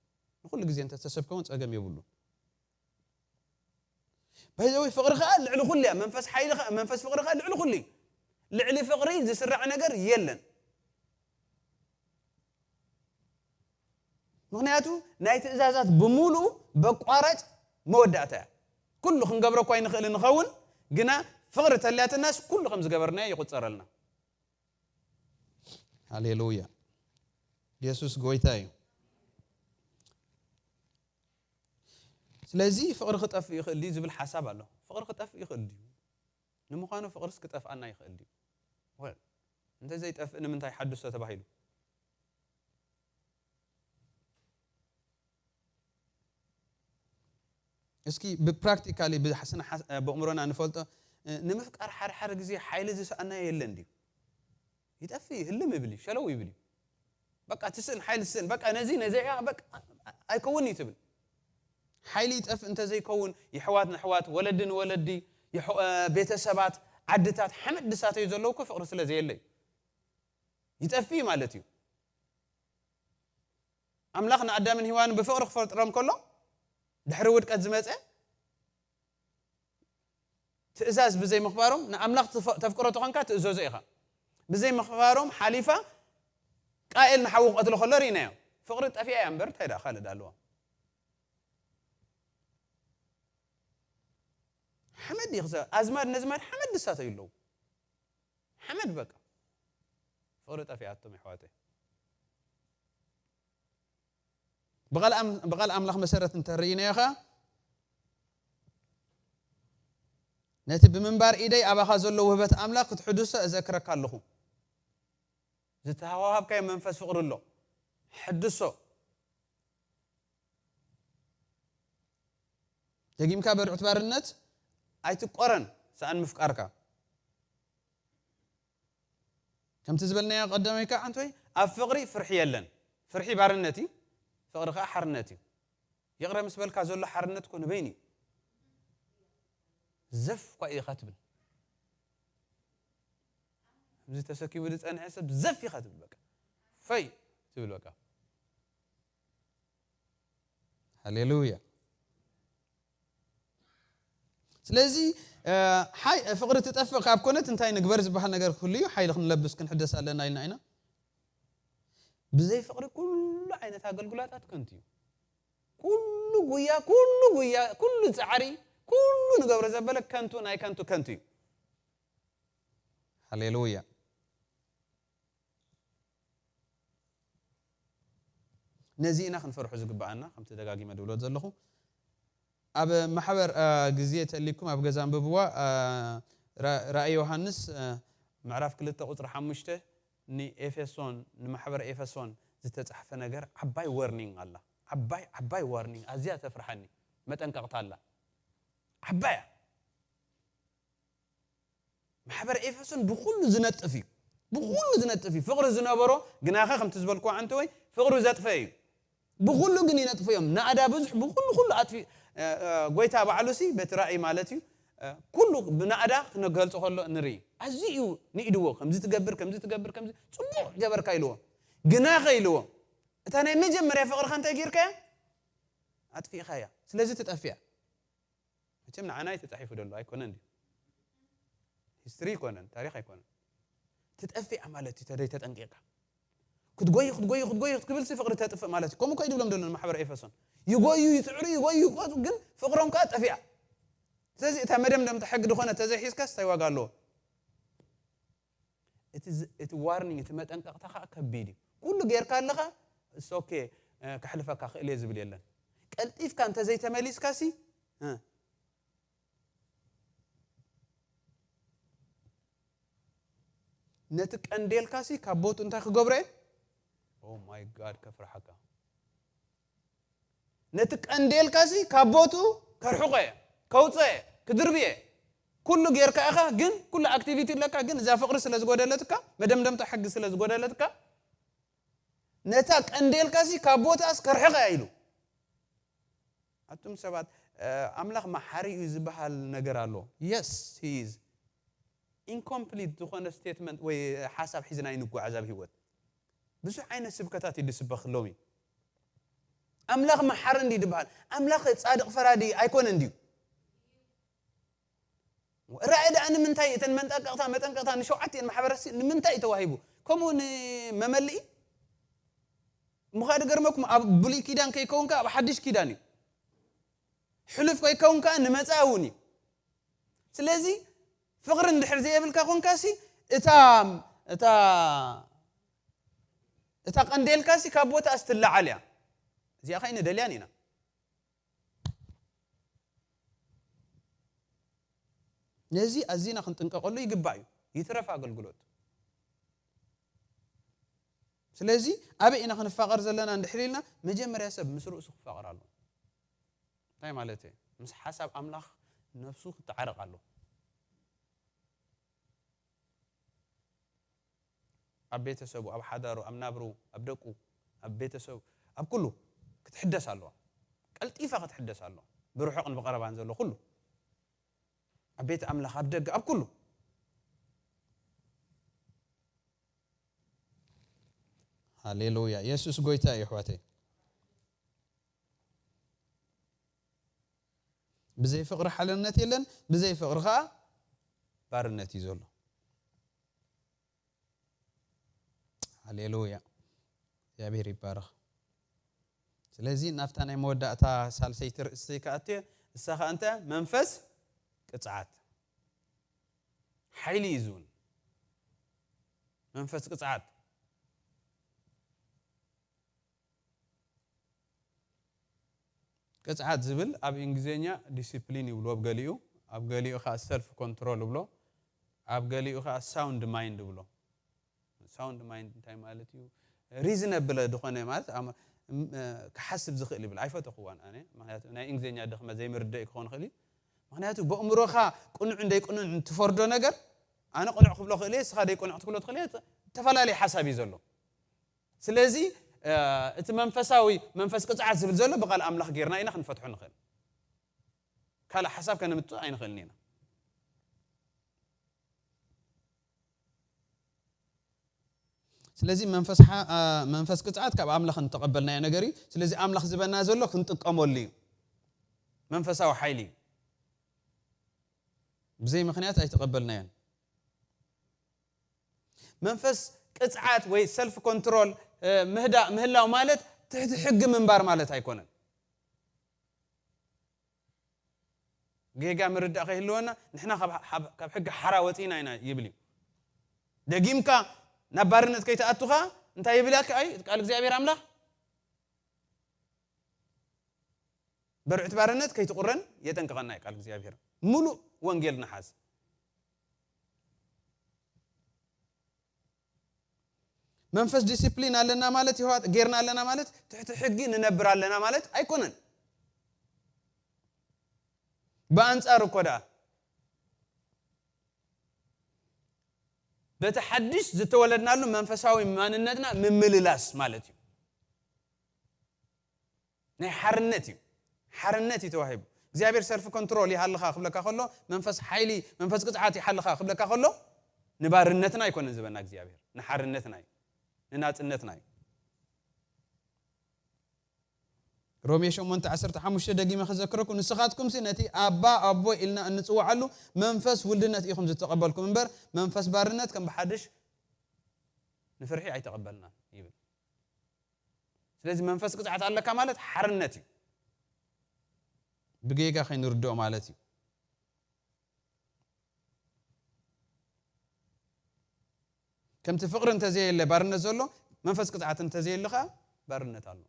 ንኹሉ ግዜ እንተተሰብከ እውን ጸገም የብሉን። ባይ ዘ ወይ ፍቕሪ ኸዓ ልዕሊ ኩሉ እያ። መንፈስ ሓይሊ ኸዓ፣ መንፈስ ፍቕሪ ኸዓ ልዕሊ ኩሉ እዩ። ልዕሊ ፍቕሪ ዝስራዕ ነገር የለን። ምኽንያቱ ናይ ትእዛዛት ብምሉኡ በቋራጭ መወዳእታ እያ። ኩሉ ክንገብሮ እኳ ኣይንኽእል ንኸውን፣ ግና ፍቕሪ ተልያትናስ ኩሉ ከም ዝገበርናዮ ይቑጸረልና። ሃሌሉያ። የሱስ ጎይታ እዩ። ስለዚ ፍቕሪ ክጠፍእ ይኽእል ድዩ ዝብል ሓሳብ ኣሎ። ፍቕሪ ክጠፍእ ይኽእል ድዩ? ንምዃኑ ፍቕርስ ክጠፍኣና ይኽእል ድዩ? ወል እንተ ዘይጠፍእ ንምንታይ ሓድሶ ተባሂሉ? እስኪ ብፕራክቲካሊ ብስነ ሓስ- ብእምሮና ንፈልጦ፣ እ፣ ንምፍቃር ሓደ ሓደ ግዜ ሓይሊ ዝሰኣና የለን ድዩ? ይጠፍእ፣ ህልም ይብል እዩ፣ ሸለው ይብል እዩ። በቃ ትስእን፣ ሓይሊ ትስእን፣ በቃ ነዚ ነዚ እያ፣ በቃ ኣይከውን እዩ ትብል። ሓይሊ ይጠፍእ እንተዘይከውን፣ የሕዋት ንሕዋት፣ ወለዲ ንወለዲ፣ የሕ- እ፣ ቤተሰባት፣ ዓድታት ሓመድ ድሳተዩ ዘለዉ እኮ ፍቕሪ ስለ ዘየለ እዩ። ይጠፍእ ማለት እዩ። ኣምላኽ ንኣዳምን ሂዋንን ብፍቕሪ ክፈጥሮም ከሎ፣ ድሕሪ ውድቀት ዝመጸ ትእዛዝ ብዘይምኽባሮም፣ ንኣምላኽ ትፈ- ተፍቅሮ ተኾንካ ትእዘዞ ኢኻ። ብዘይምኽባሮም ሓሊፋ ቃኤል ንሓዉ ክቐትሎ ከሎ ርኢናዮ። ፍቕሪ ጠፊኣ እያ እምበር እንታይ ደኣ ካልእ ደኣ ኣለዋ? ሓመድ ይኽሰ ኣዝማድ ነዝማድ ሓመድ ድሳተዩ ኣለዉ። ሓመድ በቃ። ፍቕሪ ጠፊኣቶም የሕዋተይ። ብቓል ኣም- ብቓል ኣምላኽ መሰረት እንተርኢናዮ ኸኣ፣ ነቲ ብምንባር ኢደይ ኣባኻ ዘሎ ውህበት ኣምላኽ ክትሕድሶ እዘክረካ ኣለኹ። ዝተሃዋሃብካዮ መንፈስ ፍቕሪ ኣሎ። ሕድሶ። ደጊምካ በርዑት ባርነት ኣይትቆረን፣ ሰኣን ምፍቃርካ። ከምቲ ዝበልናዮ ቀዳማይ ከዓ፣ ኣንቶይ፣ ኣብ ፍቕሪ ፍርሒ የለን። ፍርሒ ባርነት እዩ፣ ፍቕሪ ከዓ ሓርነት እዩ። ይቕረ ምስ በልካ ዘሎ ሓርነት እኮ ንበይኑ እዩ። ዘፍ እኳ ኢኻ ትብል። እዚ ተሰኪሙ ዝጸንሐ ሰብ ዘፍ ኢኻ ትብል፣ በቃ። ፈይ ትብል፣ በቃ። ሃሌሉያ። ስለዚ፣ እ፣ ሓይ-፣ ፍቕሪ ትጠፍእ ካብ ኮነት እንታይ ንግበር ዝበሃል ነገር ክህሉ እዩ። ሓይሊ ክንለብስ ክንሕደስ ኣለና ኢልና ኢና። ብዘይ ፍቕሪ ኩሉ ዓይነት ኣገልግሎታት ከንቱ እዩ። ኩሉ ጉያ፣ ኩሉ ጉያ፣ ኩሉ ጻዕሪ፣ ኩሉ ንገብሮ ዘበለ ከንቱ፣ ናይ ከንቱ፣ ከንቱ እዩ። ሃሌሉያ። ነዚ ኢና ክንፈርሖ ዝግብኣና፣ ከምቲ ደጋጊመ ድብሎ ዘለኹ። ኣብ ማሕበር፣ እ፣ ግዜ ተልይኩም ኣብ ገዛ ኣንብብዋ፣ እ፣ ራ-፣ ራእይ ዮሃንስ፣ እ፣ ምዕራፍ ክልተ ቁጽሪ ሓሙሽተ ንኤፌሶን፣ ንማሕበር ኤፌሶን ዝተጻሕፈ ነገር ዓባይ ዋርኒንግ ኣላ። ዓባይ፣ ዓባይ ዋርኒንግ፣ ኣዝያ ተፍርሓኒ፣ መጠንቀቕታ ኣላ። ዓባይ እያ። ማሕበር ኤፌሶን ብኹሉ ዝነጥፍ እዩ። ብኹሉ ዝነጥፍ እዩ። ፍቕሪ ዝነበሮ ግናኸ ከምቲ ዝበልክዎ ዓንተወይ ፍቕሪ ዘጥፈ እዩ። ብኹሉ ግን ይነጥፉ እዮም። ናእዳ ብዙሕ ብኹሉ ኩሉ ኣጥፊ-፣ እ፣ እ፣ ጎይታ ባዕሉ ሲ በቲ ራእይ ማለት እዩ። እ፣ ኩሉ ብናእዳ ክነገልጾ ከሎ ንርኢ። ኣዝዩ እዩ ንኢድዎ። ከምዚ ትገብር፣ ከምዚ ትገብር፣ ከምዚ ጽቡቕ ገበርካ ኢልዎ። ግናኸ ኢልዎ። እታ ናይ መጀመርያ ፍቕርኻ እንታይ ጌርካያ? ኣጥፊእኻያ። ስለዚ ትጠፍያ። መቸም ንዓና እዩ ተጻሒፉ ዘሎ ኣይኮነን ድዩ? ሂስትሪ ኣይኮነን፣ ታሪኽ ኣይኮነን። ትጠፍእ ማለት እዩ፣ ተደይ ተጠንቂቕካ። ክትጎይ፣ ክትጎይ፣ ክትጎይ ክትብል ሲ ፍቕሪ ተጥፍእ ማለት እዩ። ከምኡ እኮ እዩ ድብሎም ዘሎ ንማሕበር ኤፌሶን። ይጎዩ፣ ይጽዕሩ፣ ይጎዩ፣ ይቆጹ፣ ግን ፍቕሮም ከኣ ጠፊኣ። ስለዚ እታ መደምደምታ ሕጊ ድኾነ ተዘይሒዝካስ እንታይ ዋጋ ኣለዎ? እቲ ዝ-፣ እቲ ዋርኒንግ፣ እቲ መጠንቀቕታ ከኣ ከቢድ እዩ። ኩሉ ጌርካ ኣለኻ፣ እስ ኦኬ፣ እ፣ ከሕልፈካ ክእል እየ ዝብል የለን። ቀልጢፍካ እንተዘይተመሊስካ ሲ፣ እ፣ ነቲ ቀንዴልካ ሲ ካብ ቦቱ እንታይ ክገብሮ እየ? ኦ ማይ ጋድ፣ ከፍርሓካ። ነቲ ቀንዴልካ ሲ ካብ ቦቱ ከርሕቆ እየ፣ ከውፅኦ እየ፣ ክድርብየ። ኩሉ ጌርካ ኢኻ፣ ግን ኩሉ ኣክቲቪቲ ኣለካ፣ ግን እዛ ፍቕሪ ስለ ዝጎደለትካ፣ መደምደምታ ሕጊ ስለ ዝጎደለትካ፣ ነታ ቀንዴልካ ሲ ካብ ቦታስ ከርሕቀ እያ ኢሉ። ኣቱም ሰባት፣ እ፣ ኣምላኽ መሓሪ እዩ ዝበሃል ነገር ኣሎ። የስ፣ ሂ ኢዝ። ኢንኮምፕሊት ዝኾነ ስቴትመንት ወይ ሓሳብ ሒዝና ኣይንጓዓዝ ኣብ ህይወት። ብዙሕ ዓይነት ስብከታት እዩ ዝስበኽ ሎሚ። ኣምላኽ መሓሪ እንዲ ዝበሃል፣ ኣምላኽ ጻድቕ ፈራዲ ኣይኮነን ድዩ? ራእይ ደኣ ንምንታይ እተን መንጠቀቕታ፣ መጠንቀቕታ ንሸውዓቲኤን ማሕበረሰብ ንምንታይ እዩ ተዋሂቡ? ከምኡ ንመመልኢ? እሞ ኸኣ ድገርመኩም፣ ኣብ ብሉይ ኪዳን ከይከውንካ ኣብ ሓድሽ ኪዳን እዩ። ሕሉፍ ከይከውንካ ንመጻኢ እውን እዩ። ስለዚ ፍቕሪ እንድሕር ዘየብልካ ኮንካሲ፣ እታ፣ እታ፣ እታ ቀንዴልካሲ ካብ ቦታኣ ስትለዓል እያ። እዚኣ ከይንደልያን ኢና። ነዚ ኣዚና ክንጥንቀቐሉ ይግባእ እዩ። ይትረፍ ኣገልግሎት። ስለዚ ኣበይ ኢና ክንፋቐር ዘለና እንድሕር ኢልና፣ መጀመርያ ሰብ ምስ ርእሱ ክፋቐር ኣለዎ። እንታይ ማለት እዩ? ምስ ሓሳብ ኣምላኽ ነፍሱ ክተዓረቕ ኣለዎ። ኣብ ቤተሰቡ፣ ኣብ ሓዳሩ፣ ኣብ ናብሩ፣ ኣብ ደቁ፣ ኣብ ቤተሰቡ፣ ኣብ ኩሉ ክትሕደስ ኣለዋ። ቀልጢፋ ክትሕደስ ኣለዋ። ብርሑቕን ብቐረባን ዘሎ ኩሉ። ኣብ ቤት ኣምላኽ፣ ኣብ ደገ፣ ኣብ ኩሉ። ሃሌሉያ። የሱስ ጎይታ እዩ፣ ኣሕዋተይ። ብዘይ ፍቕሪ ሓርነት የለን፣ ብዘይ ፍቕሪ ኸዓ ባርነት እዩ ዘሎ። ሃሌሉያ። እግዚኣብሔር ይባረኽ። ስለዚ ናብታ ናይ መወዳእታ ሳልሰይቲ ርእስቲ ክኣቱ እየ። እሳ ኸኣ እንታይ? መንፈስ ቅጽዓት። ሓይሊ እዩ ዝውን። መንፈስ ቅጽዓት። ቅጽዓት ዝብል ኣብ እንግሊዝኛ ዲሲፕሊን ይብሎ ኣብ ገሊኡ፣ ኣብ ገሊኡ ኸዓ ሰልፍ ኮንትሮል ይብሎ፣ ኣብ ገሊኡ ኸዓ ሳውንድ ማይንድ ይብሎ። ሳውንድ ማይንድ እንታይ ማለት እዩ? ሪዝነብል ዝኾነ ማለት ኣም-፣ እም-፣ እ፣ ክሓስብ ዝኽእል ይብል። ኣይፈተኽዋን ኣነ። ምኽንያቱ ናይ እንግሊዝኛ ድኽመት ዘይምርዳእ ክኸውን ይኽእል እዩ። ምኽንያቱ ብእምሮኻ ቅኑዕ እንደይቅኑዕ ትፈርዶ ነገር፣ ኣነ ቅኑዕ ክብሎ ክእል እየ፣ ንስኻ ዘይቅኑዕ ክትብሎ ትኽእል እየ። ተፈላለየ ሓሳብ እዩ ዘሎ። ስለዚ፣ እ፣ እቲ መንፈሳዊ፣ መንፈስ ቅጽዓት ዝብል ዘሎ ብቃል ኣምላኽ ጌርና ኢና ክንፈትሖ ንኽእል። ካልእ ሓሳብ ከነምጽእ ኣይንኽእልን ኢና። ስለዚ መንፈስ ሓ-፣ እ፣ መንፈስ ቅጽዓት ካብ ኣምላኽ እንተቐበልናዮ ነገር እዩ። ስለዚ ኣምላኽ ዝበና ዘሎ ክንጥቀመሉ እዩ። መንፈሳዊ ሓይሊ እዩ። ብዘይ ምኽንያት ኣይተቐበልናዮን። መንፈስ ቅጽዓት ወይ ሰልፍ ኮንትሮል፣ እ፣ ምህዳእ፣ ምህላው ማለት ትሕቲ ሕጊ ምንባር ማለት ኣይኮነን። ጌጋ ምርዳእ ከይህልወና፣ ንሕና ካብ፣ ካብ፣ ካብ ሕጊ ሓራ ወጺና ኢና ይብል እዩ። ደጊምካ ናብ ባርነት ከይትኣቱ ኸኣ እንታይ ይብል? ኣይ፣ ቃል እግዚኣብሔር ኣምላኽ፣ በርዕቲ ባርነት ከይትቑረን የጠንቅቐና እዩ ቃል እግዚኣብሔር። ምሉእ ወንጌል ንሓዝ። መንፈስ ዲሲፕሊን ኣለና ማለት ይህዋ-፣ ጌርና ኣለና ማለት ትሕቲ ሕጊ ንነብር ኣለና ማለት ኣይኮነን። ብኣንጻሩ እኮ ደኣ በቲ ሓድሽ ዝተወለድናሉ መንፈሳዊ ማንነትና ምምልላስ ማለት እዩ። ናይ ሓርነት እዩ። ሓርነት እዩ ተዋሂቡ። እግዚኣብሔር ሰልፍ ኮንትሮል ይሃልኻ ክብለካ ከሎ፣ መንፈስ ሓይሊ፣ መንፈስ ቅጽዓት ይሓልኻ ክብለካ ከሎ፣ ንባርነትና ኣይኮነን ዝበና እግዚኣብሔር፣ ንሓርነትና እዩ፣ ንናጽነትና እዩ። ሮሜ ሸሞንተ ዓሰርተ ሓሙሽተ ደጊመ ክዘክረኩም፣ ንስኻትኩምሲ ነቲ ኣባ ኣቦ ኢልና እንጽውዓሉ መንፈስ ውልድነት ኢኹም ዝተቐበልኩም እምበር፣ መንፈስ ባርነት ከም ብሓድሽ ንፍርሒ ኣይተቐበልናን ይብል። ስለዚ መንፈስ ቅጽዓት ኣለካ ማለት ሓርነት እዩ። ብጌጋ ከይንርድኦ ማለት እዩ። ከምቲ ፍቕሪ እንተዘየለ ባርነት ዘሎ፣ መንፈስ ቅጽዓት እንተዘየለ ኸኣ ባርነት ኣሎ።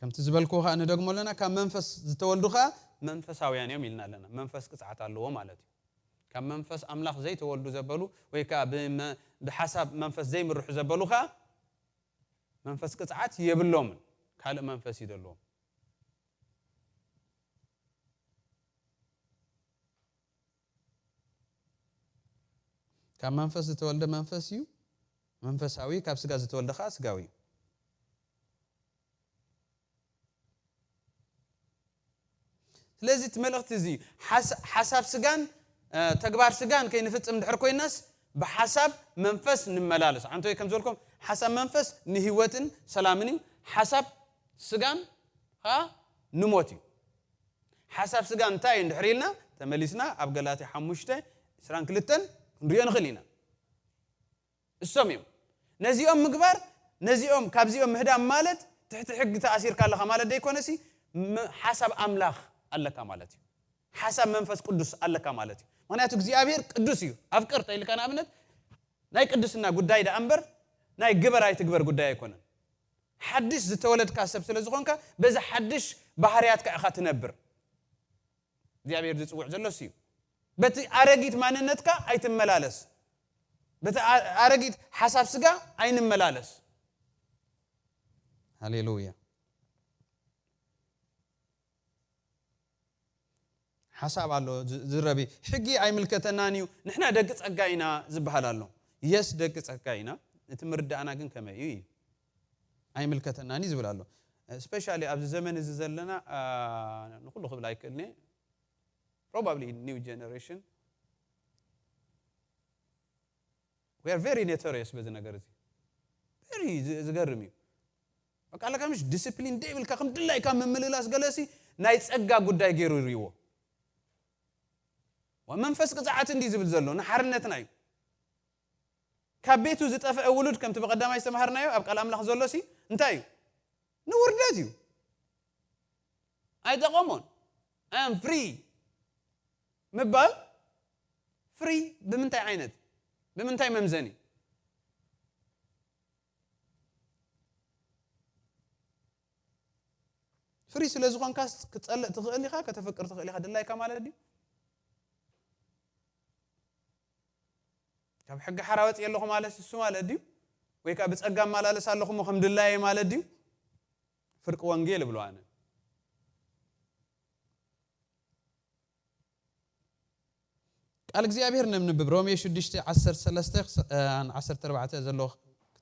ከምቲ ዝበልክዎ ኸኣ ንደግሞ ኣለና፣ ካብ መንፈስ ዝተወልዱ ኸኣ መንፈሳውያን እዮም ኢልና ኣለና። መንፈስ ቅጽዓት ኣለዎ ማለት እዩ። ካብ መንፈስ ኣምላኽ ዘይተወልዱ ዘበሉ ወይ ከኣ ብመ-፣ ብሓሳብ መንፈስ ዘይምርሑ ዘበሉ ኸኣ መንፈስ ቅጽዓት የብሎምን። ካልእ መንፈስ እዩ ዘለዎም። ካብ መንፈስ ዝተወልደ መንፈስ እዩ መንፈሳዊ፣ ካብ ስጋ ዝተወልደ ኸኣ ስጋዊ እዩ። ስለዚ እቲ መልእኽቲ እዚ ሓስ-፣ ሓሳብ ስጋን፣ እ፣ ተግባር ስጋን ከይንፍጽም ድሕር ኮይናስ ብሓሳብ መንፈስ ንመላለስ። ኣንቶይ ከም ዝበልኩም ሓሳብ መንፈስ ንህይወትን ሰላምን እዩ። ሓሳብ ስጋን ኸኣ ንሞት እዩ። ሓሳብ ስጋ እንታይ እዩ እንድሕር ኢልና ተመሊስና ኣብ ገላትያ ሓሙሽተ ዕስራን ክልተን ክንሪኦ ንኽእል ኢና። እሶም እዮም። ነዚኦም ምግባር፣ ነዚኦም፣ ካብዚኦም ምህዳም ማለት ትሕቲ ሕጊ ተኣሲርካ ኣለኻ ማለት ደይኮነሲ፣ ም-፣ ሓሳብ ኣምላኽ ኣለካ ማለት እዩ። ሓሳብ መንፈስ ቅዱስ ኣለካ ማለት እዩ። ምኽንያቱ እግዚኣብሔር ቅዱስ እዩ። ኣፍቅር ተይልካ ንኣብነት ናይ ቅድስና ጉዳይ ደኣ እምበር ናይ ግበር ኣይትግበር ጉዳይ ኣይኮነን። ሓድሽ ዝተወለድካ ሰብ ስለ ዝኾንካ በዚ ሓድሽ ባህርያትካ ኢኻ ትነብር። እግዚኣብሔር ዝጽውዕ ዘሎ እሱ እዩ። በቲ ኣረጊት ማንነትካ ኣይትመላለስ። በቲ ኣ- ኣረጊት ሓሳብ ስጋ ኣይንመላለስ። ሃሌሉያ። ሓሳብ ኣሎ ዝ- ዝረቢ ሕጊ ኣይምልከተናን እዩ። ንሕና ደቂ ጸጋ ኢና ዝበሃል ኣሎ። የስ ደቂ ጸጋ ኢና። እቲ ምርዳእና ግን ከመይ እዩ እዩ? ኣይምልከተናን እዩ ዝብል ኣሎ። ስፔሻሊ ኣብዚ ዘመን እዚ ዘለና ንኩሉ ክብል ኣይክእልኒ። Probably new generation we are very notorious በዚ ነገር እዚ። Very ዝገርም እዩ። በቃ ኣለካ ምሽ ዲስፕሊን ደይብልካ ከም ድላይካ ምምልላስ ገለሲ ናይ ጸጋ ጉዳይ ገይሩ ይርይዎ። መንፈስ ቅጽዓት እንዲ ዝብል ዘሎ ንሓርነትና እዩ። ካብ ቤቱ ዝጠፍአ ውሉድ ከምቲ ብቐዳማይ ዝተማሃርናዮ ኣብ ቃል ኣምላኽ ዘሎ ሲ እንታይ እዩ? ንውርደት እዩ። ኣይጠቐሞን። I am free ምባል ፍሪ ብምንታይ ዓይነት ብምንታይ መምዘኒ? ፍሪ ስለ ዝኾንካስ ክትጸልእ ትኽእል ኢኻ፣ ከተፍቅር ትኽእል ኢኻ። ድላይካ ማለት ድዩ? ካብ ሕጊ ሓራ ወፅየ ኣለኹ ማለት እሱ ማለት ድዩ? ወይ ከዓ ብፀጋ እመላለስ ኣለኹ እሞ ከም ድላየ ማለት ድዩ? ፍርቂ ወንጌል እብሎ ኣነ። ቃል እግዚኣብሔር ነንብብ። ሮሜ ሽዱሽተ ዓሰርተ ሰለስተ ክስ- እ፣ ዓሰርተ ኣርባዕተ ዘሎ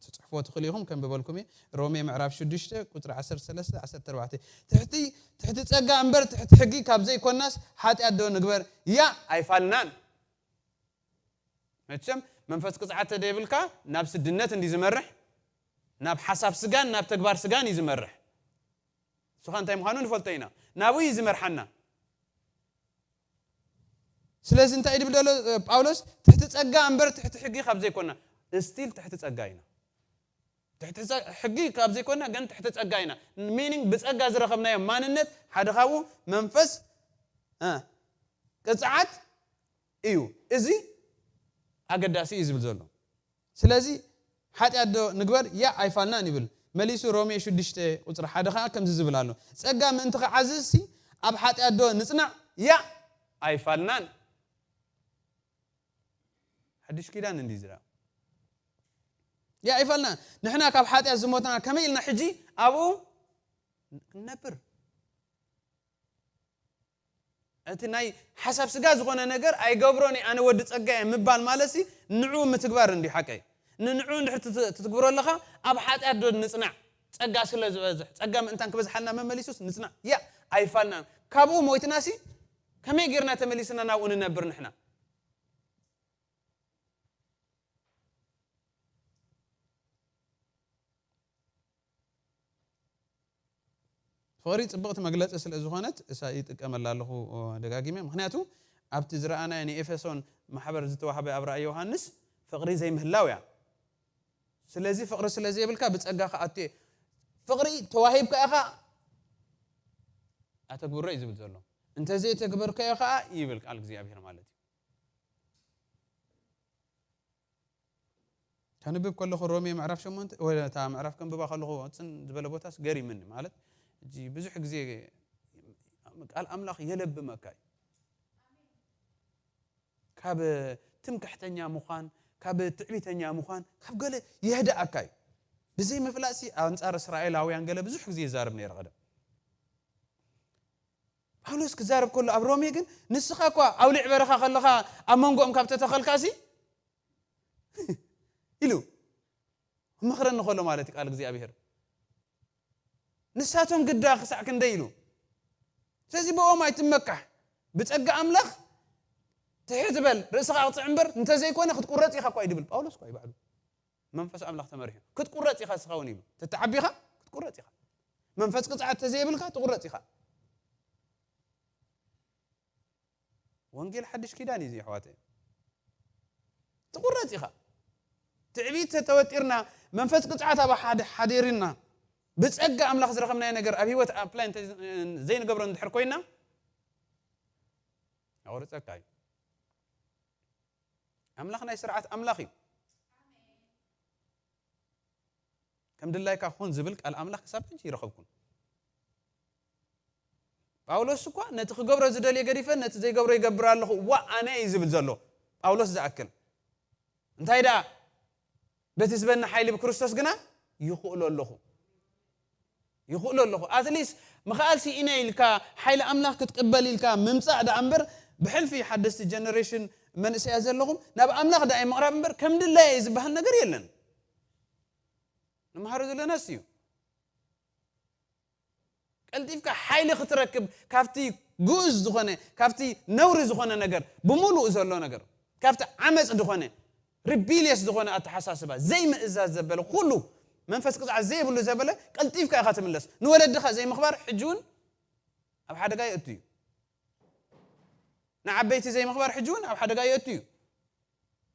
ክትፅሕፎ ትኽእሉ ኢኹም፣ ከንብበልኩም እየ። ሮሜ ምዕራፍ ሽዱሽተ ቁፅሪ ዓሰርተ ሰለስተ ዓሰርተ ኣርባዕተ። ትሕቲ ትሕቲ ፀጋ እምበር ትሕቲ ሕጊ ካብ ዘይኮናስ ሓጢኣት ዶ ንግበር? ያ ኣይፋልናን። መቸም መንፈስ ቅፅዓት ተደይብልካ ናብ ስድነት እንዲ ዝመርሕ፣ ናብ ሓሳብ ስጋን ናብ ተግባር ስጋን እዩ ዝመርሕ። ንስኻ እንታይ ምዃኑ ንፈልጦ ኢና። ናብኡ እዩ ዝመርሓና። ስለዚ እንታይ ድብል ዘሎ ጳውሎስ? ትሕቲ ጸጋ እምበር ትሕቲ ሕጊ ካብ ዘይኮና፣ ስቲል ትሕቲ ጸጋ ኢና። ትሕቲ ጸ- ሕጊ ካብ ዘይኮና ግን ትሕቲ ጸጋ ኢና። ሚኒንግ ብጸጋ ዝረኸብናዮ ማንነት ሓደ ካብኡ መንፈስ እ፣ ቅጽዓት እዩ። እዚ ኣገዳሲ እዩ ዝብል ዘሎ። ስለዚ ሓጢኣት ዶ ንግበር? ያ ኣይፋልናን ይብል። መሊሱ ሮሜ ሽዱሽተ ቁጽሪ ሓደ ኸዓ ከምዚ ዝብል ኣሎ። ጸጋ ምእንቲ ክዓዝዝሲ ኣብ ሓጢኣት ዶ ንጽናዕ? ያ ኣይፋልናን። ሓድሽ ኪዳን እንዲ ዝራ ያ ኣይፋልናን። ንሕና ካብ ሓጢኣት ዝሞትና ከመይ ኢልና ሕጂ ኣብኡ ክንነብር? እቲ ናይ ሓሳብ ስጋ ዝኾነ ነገር ኣይገብሮን እየ፣ ኣነ ወዲ ጸጋ እየ ምባል ማለትሲ ንዕኡ ምትግባር እንዲ ሓቀይ። ንንዕኡ እንድሕር ትት- ትትግብሮ ኣለኻ፣ ኣብ ሓጢኣት ዶ ንጽናዕ? ጸጋ ስለ ዝበዝሕ፣ ጸጋ ምእንታን ክበዝሓልና መመሊሱስ ንጽናዕ። ያ ኣይፋልናን። ካብኡ ሞይትናሲ ከመይ ጌርና ተመሊስና ናብኡ ንነብር ንሕና? ፍቕሪ ጽብቕቲ መግለጺ ስለ ዝኾነት እሳ ይጥቀመላ ኣለኹ ደጋጊመ። ምኽንያቱ ኣብቲ ዝረኣናዮ ንኤፌሶን ማሕበር ዝተዋህበ ኣብ ራእይ ዮሃንስ ፍቕሪ ዘይምህላው እያ። ስለዚ ፍቕሪ ስለ ዘይብልካ ብጸጋ ክኣቱ እየ። ፍቕሪ ተዋሂብካ ኢኻ ኣተግብሮ እዩ ዝብል ዘሎ። እንተዘይተግበርካዮ ኸኣ ይብል ቃል እግዚኣብሔር ማለት እዩ። ከንብብ ከለኹ ሮሜ ምዕራፍ ሸሞንተ ወይ እታ ምዕራፍ ከንብባ ከለኹ ጽን ዝበለ ቦታስ ገሪምኒ። ማለት እጂ ብዙሕ ግዜ ቃል ኣምላኽ የለብመካ እዩ። ካብ ትምክሕተኛ ምዃን፣ ካብ ትዕቢተኛ ምዃን፣ ካብ ገለ የህድኣካ እዩ። ብዘይ ምፍላጥሲ ኣንጻር እስራኤላውያን ገለ ብዙሕ ግዜ ይዛረብ ነይረ ቀደም። ጳውሎስ ክዛረብ ከሎ ኣብ ሮሜ ግን ንስኻ እኳ ኣውሊዕ በረኻ ከለኻ ኣብ መንጎኦም ካብ ተተኸልካሲ ኢሉ መኽረኒ ከሎ ማለት እዩ ቃል እግዚኣብሔር። ንሳቶም ግዳ ክሳዕ ክንደይ ኢሉ። ስለዚ ብኦም ኣይትመካሕ። ብጸጋ ኣምላኽ ትሕት በል፣ ርእስኻ ኣቕጽዕ እምበር፣ እንተዘይኮነ ክትቁረጽ ኢኻ እኳ እዩ ድብል ጳውሎስ እኳ እዩ ባዕሉ። መንፈስ ኣምላኽ ተመሪሑ። ክትቁረጽ ኢኻ እስኻ እውን ኢሉ። ተተዓቢኻ ክትቁረጽ ኢኻ። መንፈስ ቅጽዓት ተዘይብልካ ትቁረጽ ኢኻ። ወንጌል ሓድሽ ኪዳን እዩ እዚ ኣሕዋተይ። ትቁረጽ ኢኻ። ትዕቢት ተተወጢርና፣ መንፈስ ቅጽዓት ኣብ ሓደ ሓዲርና፣ ብጸጋ ኣምላኽ ዝረኸብናዮ ነገር ኣብ ህይወት ኣፕላይ እንተ ዘይንገብሮ እንድሕር ኮይና፣ ኣቑርጸካ እዩ። ኣምላኽ ናይ ስርዓት ኣምላኽ እዩ። ከም ድላይካ ኩን ዝብል ቃል ኣምላኽ ክሳብ ሕጂ ይረኸብኩን። ጳውሎስ እኳ ነቲ ክገብሮ ዝደልየ ገዲፈ ነቲ ዘይገብሮ ይገብር ኣለኹ፣ እዋ ኣነ እዩ ዝብል ዘሎ። ጳውሎስ ዝኣክል እንታይ ደኣ፣ በቲ ዝበኒ ሓይሊ ብክርስቶስ ግና ይኽእሎ ኣለኹ፣ ይኽእሎ ኣለኹ። ኣትሊስ ምኽኣል ስኢነ ኢልካ ሓይሊ ኣምላኽ ክትቅበል ኢልካ ምምፃእ ደኣ እምበር፣ ብሕልፊ ሓደስቲ ጀነሬሽን መንእሰያ ዘለኹም ናብ ኣምላኽ ደኣ ምቕራብ እምበር ከም ድላየ ዝበሃል ነገር የለን። ንመሃሮ ዘለና እሱ እዩ። ቀልጢፍካ ሓይሊ ክትረክብ ካብቲ ግኡዝ ዝኾነ፣ ካብቲ ነውሪ ዝኾነ ነገር፣ ብምሉእ ዘሎ ነገር፣ ካብቲ ዓመፅ ዝኾነ፣ ሪቢልየስ ዝኾነ ኣተሓሳስባ፣ ዘይምእዛዝ ዘበለ ኩሉ፣ መንፈስ ቅፅዓት ዘይብሉ ዘበለ፣ ቀልጢፍካ ኢኻ ትምለስ። ንወለድኻ ዘይምኽባር ሕጂ እውን ኣብ ሓደጋ የእቱ እዩ። ንዓበይቲ ዘይምኽባር ሕጂ እውን ኣብ ሓደጋ የእቱ እዩ።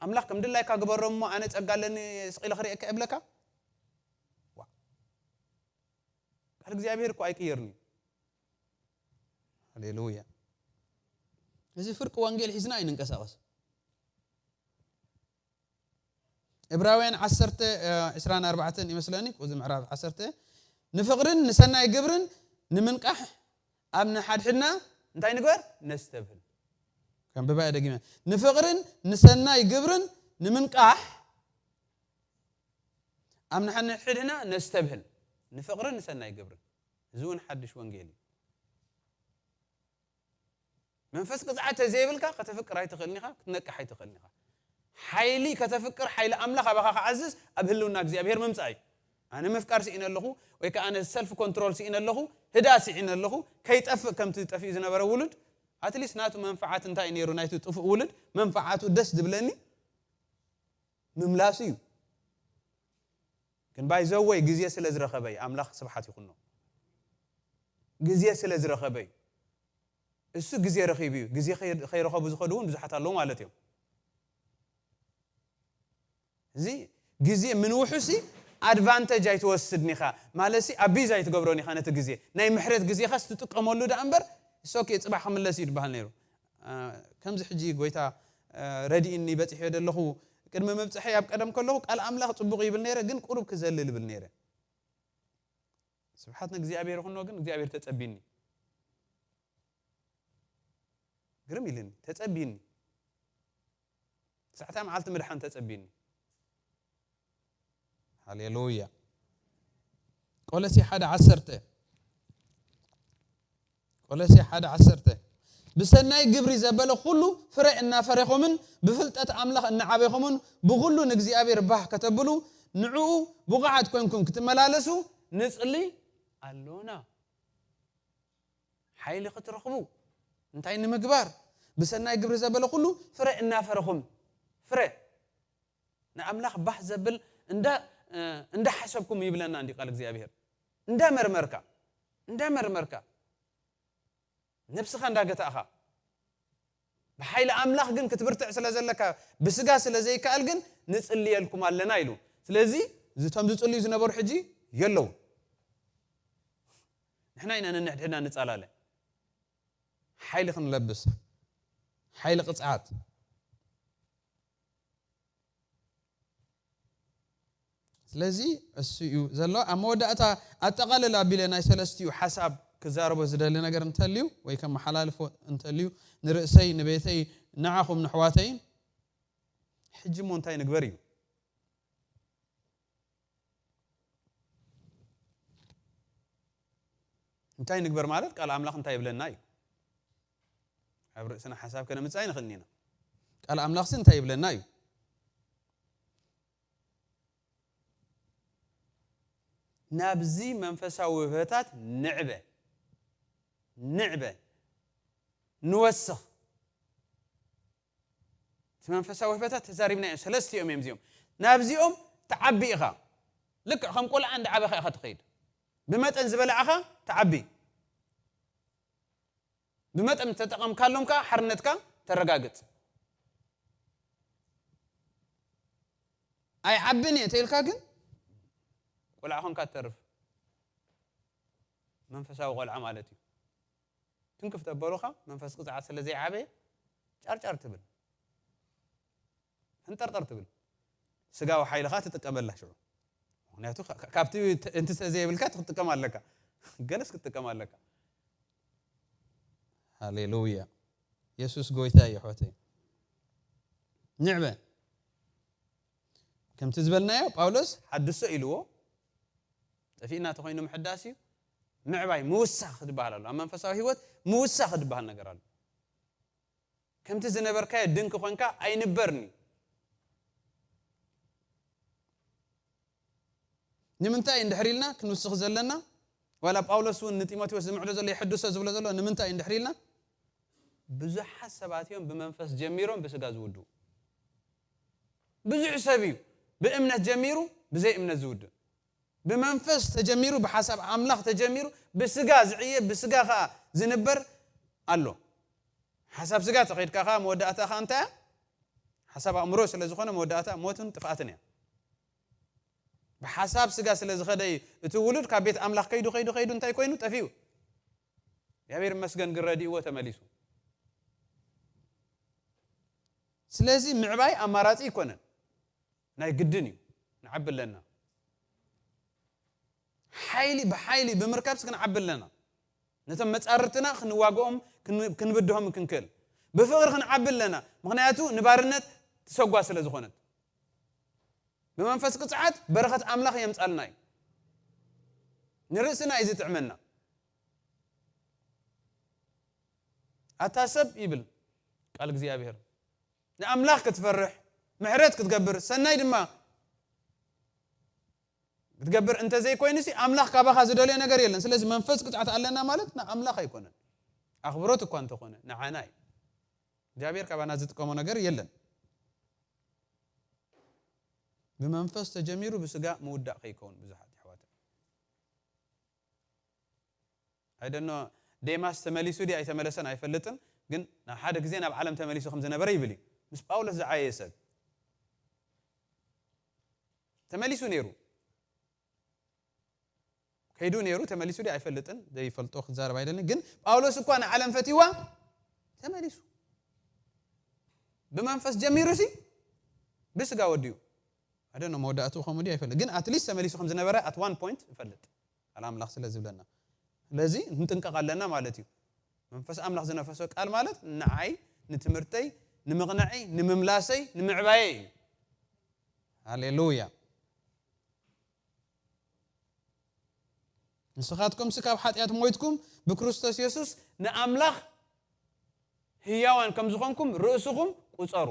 ኣምላኽ ከም ድላይካ ግበሮ እሞ ኣነ ጸጋ ኣለኒ ስቕ ኢለ ክርእየካ እብለካ? ዋ። ቃል እግዚኣብሔር እኮ ኣይቅየርን እዩ። ሃሌሉያ። እዚ ፍርቂ ወንጌል ሒዝና ኣይንንቀሳቐስ። ዕብራውያን ዓሰርተ፣ እ፣ ዕስራን ኣርባዕተን ይመስለኒ፣ እዚ ምዕራፍ ዓሰርተ፣ "ንፍቕርን ንሰናይ ግብርን ንምንቃሕ ኣብ ንሓድሕድና እንታይ ንግበር? ነስተብህል." ከንብባ እየ ደጊመ። "ንፍቕርን ንሰናይ ግብርን ንምንቃሕ ኣብ ንሓድሕድና ነስተብህል." ንፍቕርን ንሰናይ ግብርን። እዚ እውን ሓድሽ ወንጌል እዩ። መንፈስ ቅዝዓት ተዘይብልካ ከተፍቅር ኣይትኽእልን ኢኻ፣ ክትነቅሕ ኣይትኽእልን ኢኻ። ሓይሊ ከተፍቅር፣ ሓይሊ ኣምላኽ ኣባኻ ክዓዝዝ ኣብ ህልውና እግዚኣብሔር ምምጻእ እዩ። ኣነ ምፍቃር ስኢነ ኣለኹ፣ ወይ ከኣ ኣነ ሰልፍ ኮንትሮል ስኢነ ኣለኹ፣ ህድኣት ስኢነ ኣለኹ፣ ከይጠፍእ ከምቲ ጠፊኡ ዝነበረ ውሉድ፣ ኣትሊስት ናቱ መንፍዓት እንታይ እዩ ነይሩ? ናይቲ ጥፉእ ውሉድ መንፍዓቱ ደስ ዝብለኒ ምምላሱ እዩ። ግን ባይ ዘወይ ግዜ ስለ ዝረኸበ እዩ፣ ኣምላኽ ስብሓት ይኹኖ። ግዜ ስለ ዝረኸበ እዩ። እሱ ግዜ ረኺቡ እዩ። ግዜ ከይ-፣ ከይረኸቡ ዝኸዱ እውን ብዙሓት ኣለዉ ማለት እዮም። እዚ ግዜ ምንውሑ ሲ ኣድቫንቴጅ ኣይትወስድን ኢኻ ማለት ሲ ኣቢዝ ኣይትገብሮን ኢኻ ነቲ ግዜ። ናይ ምሕረት ግዜኻስ ትጥቀመሉ ደኣ እምበር፣ እሶኬ ጽባሕ ክምለስ እዩ ዝበሃል ነይሩ። አ፣ ከምዚ ሕጂ ጎይታ፣ አ፣ ረዲእኒ በጺሐዮ ዘለኹ፣ ቅድሚ ምብጽሐይ ኣብ ቀደም ከለኹ ቃል ኣምላኽ ጽቡቕ ይብል ነይረ፣ ግን ቁሩብ ክዘልል ይብል ነይረ። ስብሓት ንእግዚኣብሔር ይኹኖ፣ ግን እግዚኣብሔር ተጸቢኒ። ግርም ኢልኒ፣ ተጸቢኒ። ክሳዕ እታ መዓልቲ ምድሓን ተጸቢኒ። ሃሌሉያ። ቆሎሴ ሓደ ዓሰርተ፣ ቆሎሴ ሓደ ዓሰርተ፣ "ብሰናይ ግብሪ ዘበለ ኩሉ ፍረ እናፈረኹምን ብፍልጠት ኣምላኽ እናዓበኹምን ብኹሉ ንእግዚኣብሔር ባህ ከተብሉ ንዕኡ ብቑዓት ኮንኩም ክትመላለሱ ንጽሊ ኣሎና።" ሓይሊ ክትረኽቡ እንታይ ንምግባር? ብሰናይ ግብሪ ዘበለ ኩሉ ፍረ እናፈረኹም፣ ፍረ ንኣምላኽ ባህ ዘብል እንዳ-፣ እ፣ እንዳሓሰብኩም ይብለና እንዲ ቃል እግዚኣብሔር። እንዳመርመርካ፣ እንዳመርመርካ፣ ነብስኻ እንዳገታእኻ፣ ብሓይሊ ኣምላኽ ግን ክትብርትዕ ስለ ዘለካ፣ ብስጋ ስለ ዘይከኣል ግን ንጽልየልኩም ኣለና ኢሉ። ስለዚ እቶም ዝጽልዩ ዝነበሩ ሕጂ የለውን። ንሕና ኢና ነንሕድሕድና ንጻላለ። ሓይሊ ክንለብስ፣ ሓይሊ ቅጽዓት። ስለዚ እሱ እዩ ዘሎ። ኣብ መወዳእታ ኣጠቓልል ኣቢለ ናይ ሰለስቲኡ ሓሳብ ክዛረቦ ዝደሊ ነገር እንተልዩ ወይ ከመሓላልፎ እንተልዩ፣ ንርእሰይ፣ ንቤተይ፣ ንዓኹም ንሕዋተይን፣ ሕጂ እሞ እንታይ ንግበር እዩ? እንታይ ንግበር ማለት ቃል ኣምላኽ እንታይ ይብለና እዩ? ኣብ ርእስና ሓሳብ ከነምጽእ ኣይንኽእልን ኢና። ቃል ኣምላኽሲ እንታይ ይብለና እዩ? ናብዚ መንፈሳዊ ውህበታት ንዕበ፣ ንዕበ፣ ንወስኽ። እቲ መንፈሳዊ ውህበታት ተዛሪብና እዮም። ሰለስቲኦም እዮም እዚኦም። ናብዚኦም ትዓቢ ኢኻ። ልክዕ ከም ቆልዓ እንዳዓበኻ ኢኻ ትኸይድ። ብመጠን ዝበላዕኻ ትዓቢ። ብመጠን ተጠቐምካሎም ከኣ ሓርነትካ ተረጋግጽ። ኣይዓብን እየ ተኢልካ ግን ቆልዓ ኮንካ ትተርፍ። መንፈሳዊ ቆልዓ ማለት እዩ። ትንክፍ ተበሉኻ መንፈስ ቅዝዓት ስለ ዘይዓበየ ጫርጫር ትብል። ሕንጠርጠር ትብል። ስጋዊ ሓይልኻ ትጥቀመላ ሽዑ። ምኽንያቱ ካ-፣ ካ-፣ ካብቲ ተ-፣ እንቲ ስለ ዘየብልካ ክትጥቀም ኣለካ። ገለስ ክትጥቀም ኣለካ። ሃሌሉያ። የሱስ ጎይታ እዩ፣ ኣሕዋተይ። ንዕበ። ከምቲ ዝበልናዮ፣ ጳውሎስ ሓድሶ ኢልዎ፣ ጠፊእና ተኾይኑ ምሕዳስ እዩ። ምዕባይ፣ ምውሳኽ ዝበሃል ኣሎ። ኣብ መንፈሳዊ ህይወት ምውሳኽ ዝበሃል ነገር ኣሎ። ከምቲ ዝነበርካዮ ድንክ ኮንካ ኣይንበርን እዩ። ንምንታይ እንድሕር ኢልና ክንውስኽ ዘለና? ዋላ ጳውሎስ እውን ንጢሞቴዎስ ዝምዕዶ ዘሎ፣ የሐድሶ ዝብሎ ዘሎ ንምንታይ እንድሕር ኢልና? ብዙሓት ሰባት እዮም ብመንፈስ ጀሚሮም ብስጋ ዝውድኡ። ብዙሕ ሰብ እዩ ብእምነት ጀሚሩ ብዘይ እምነት ዝውድእ። ብመንፈስ ተጀሚሩ፣ ብሓሳብ ኣምላኽ ተጀሚሩ፣ ብስጋ ዝዕየ፣ ብስጋ ኸኣ ዝንበር ኣሎ። ሓሳብ ስጋ ተኸይድካ ኸኣ መወዳእታ ኸኣ እንታይ እያ? ሓሳብ ኣእምሮ ስለ ዝኾነ መወዳእታ ሞትን ጥፍኣትን እያ። ብሓሳብ ስጋ ስለ ዝኸደ እዩ እቲ ውሉድ ካብ ቤት ኣምላኽ ከይዱ፣ ከይዱ፣ ከይዱ እንታይ ኮይኑ? ጠፊኡ። እግዚኣብሔር ይመስገን ግን ረዲእዎ ተመሊሱ። ስለዚ ምዕባይ ኣማራጺ ኣይኮነን። ናይ ግድን እዩ። ንዓቢ ኣለና። ሓይሊ ብሓይሊ ብምርካብስ ክንዓቢ ኣለና። ነቶም መጻርርትና ክንዋግኦም፣ ክን-፣ ክንብድሆም ክንክእል። ብፍቕሪ ክንዓቢ ኣለና። ምኽንያቱ ንባርነት ትሰጓ ስለ ዝኾነት። ብመንፈስ ቅጽዓት በረኸት ኣምላኽ የምጻልና እዩ። ንርእስና እዩ ዝጥዕመና። ኣታ ሰብ ይብል ቃል እግዚኣብሔር፣ ንኣምላኽ ክትፈርሕ፣ ምሕረት ክትገብር፣ ሰናይ ድማ ክትገብር እንተዘይኮይኑሲ፣ ኣምላኽ ካባኻ ዝደልዮ ነገር የለን። ስለዚ መንፈስ ቅጽዓት ኣለና ማለት ንኣምላኽ ኣይኮነን። ኣኽብሮት እኳ እንተኾነ፣ ንዓና እዩ። እግዚኣብሔር ካባና ዝጥቀሞ ነገር የለን። ብመንፈስ ተጀሚሩ ብስጋ ምውዳእ ከይከውን ብዙሓት የሕዋትና። I don't know፣ ዴማስ ተመሊሱ ድዩ ኣይተመለሰን ኣይፈልጥን፣ ግን ናብ ሓደ ግዜ ናብ ዓለም ተመሊሱ ከም ዝነበረ ይብል እዩ። ምስ ጳውሎስ ዝዓየየ ሰብ ተመሊሱ ነይሩ። ከይዱ ነይሩ፣ ተመሊሱ ድዩ ኣይፈልጥን፣ ዘይፈልጦ ክዛረብ ኣይደልን። ግን ጳውሎስ እኳ ንዓለም ፈትይዋ ተመሊሱ። ብመንፈስ ጀሚሩ ሲ ብስጋ ወዲኡ። I don't know፣ መወዳእትኡ ከምኡ ድዩ ኣይፈልጥ። ግን at least ተመሊሱ ከም ዝነበረ at one point እፈልጥ። ቃል ኣምላኽ ስለ ዝብለና። ስለዚ ንጥንቀቕ ኣለና ማለት እዩ። መንፈስ ኣምላኽ ዝነፈሶ ቃል ማለት ንዓይ፣ ንትምህርተይ፣ ንምቕናዐይ፣ ንምምላሰይ፣ ንምዕባየይ እዩ። ሃሌሉያ። ንስኻትኩምሲ ካብ ሓጢኣት ሞይትኩም ብክርስቶስ የሱስ ንኣምላኽ ህያዋን ከም ዝኾንኩም ርእስኹም ቁጸሩ።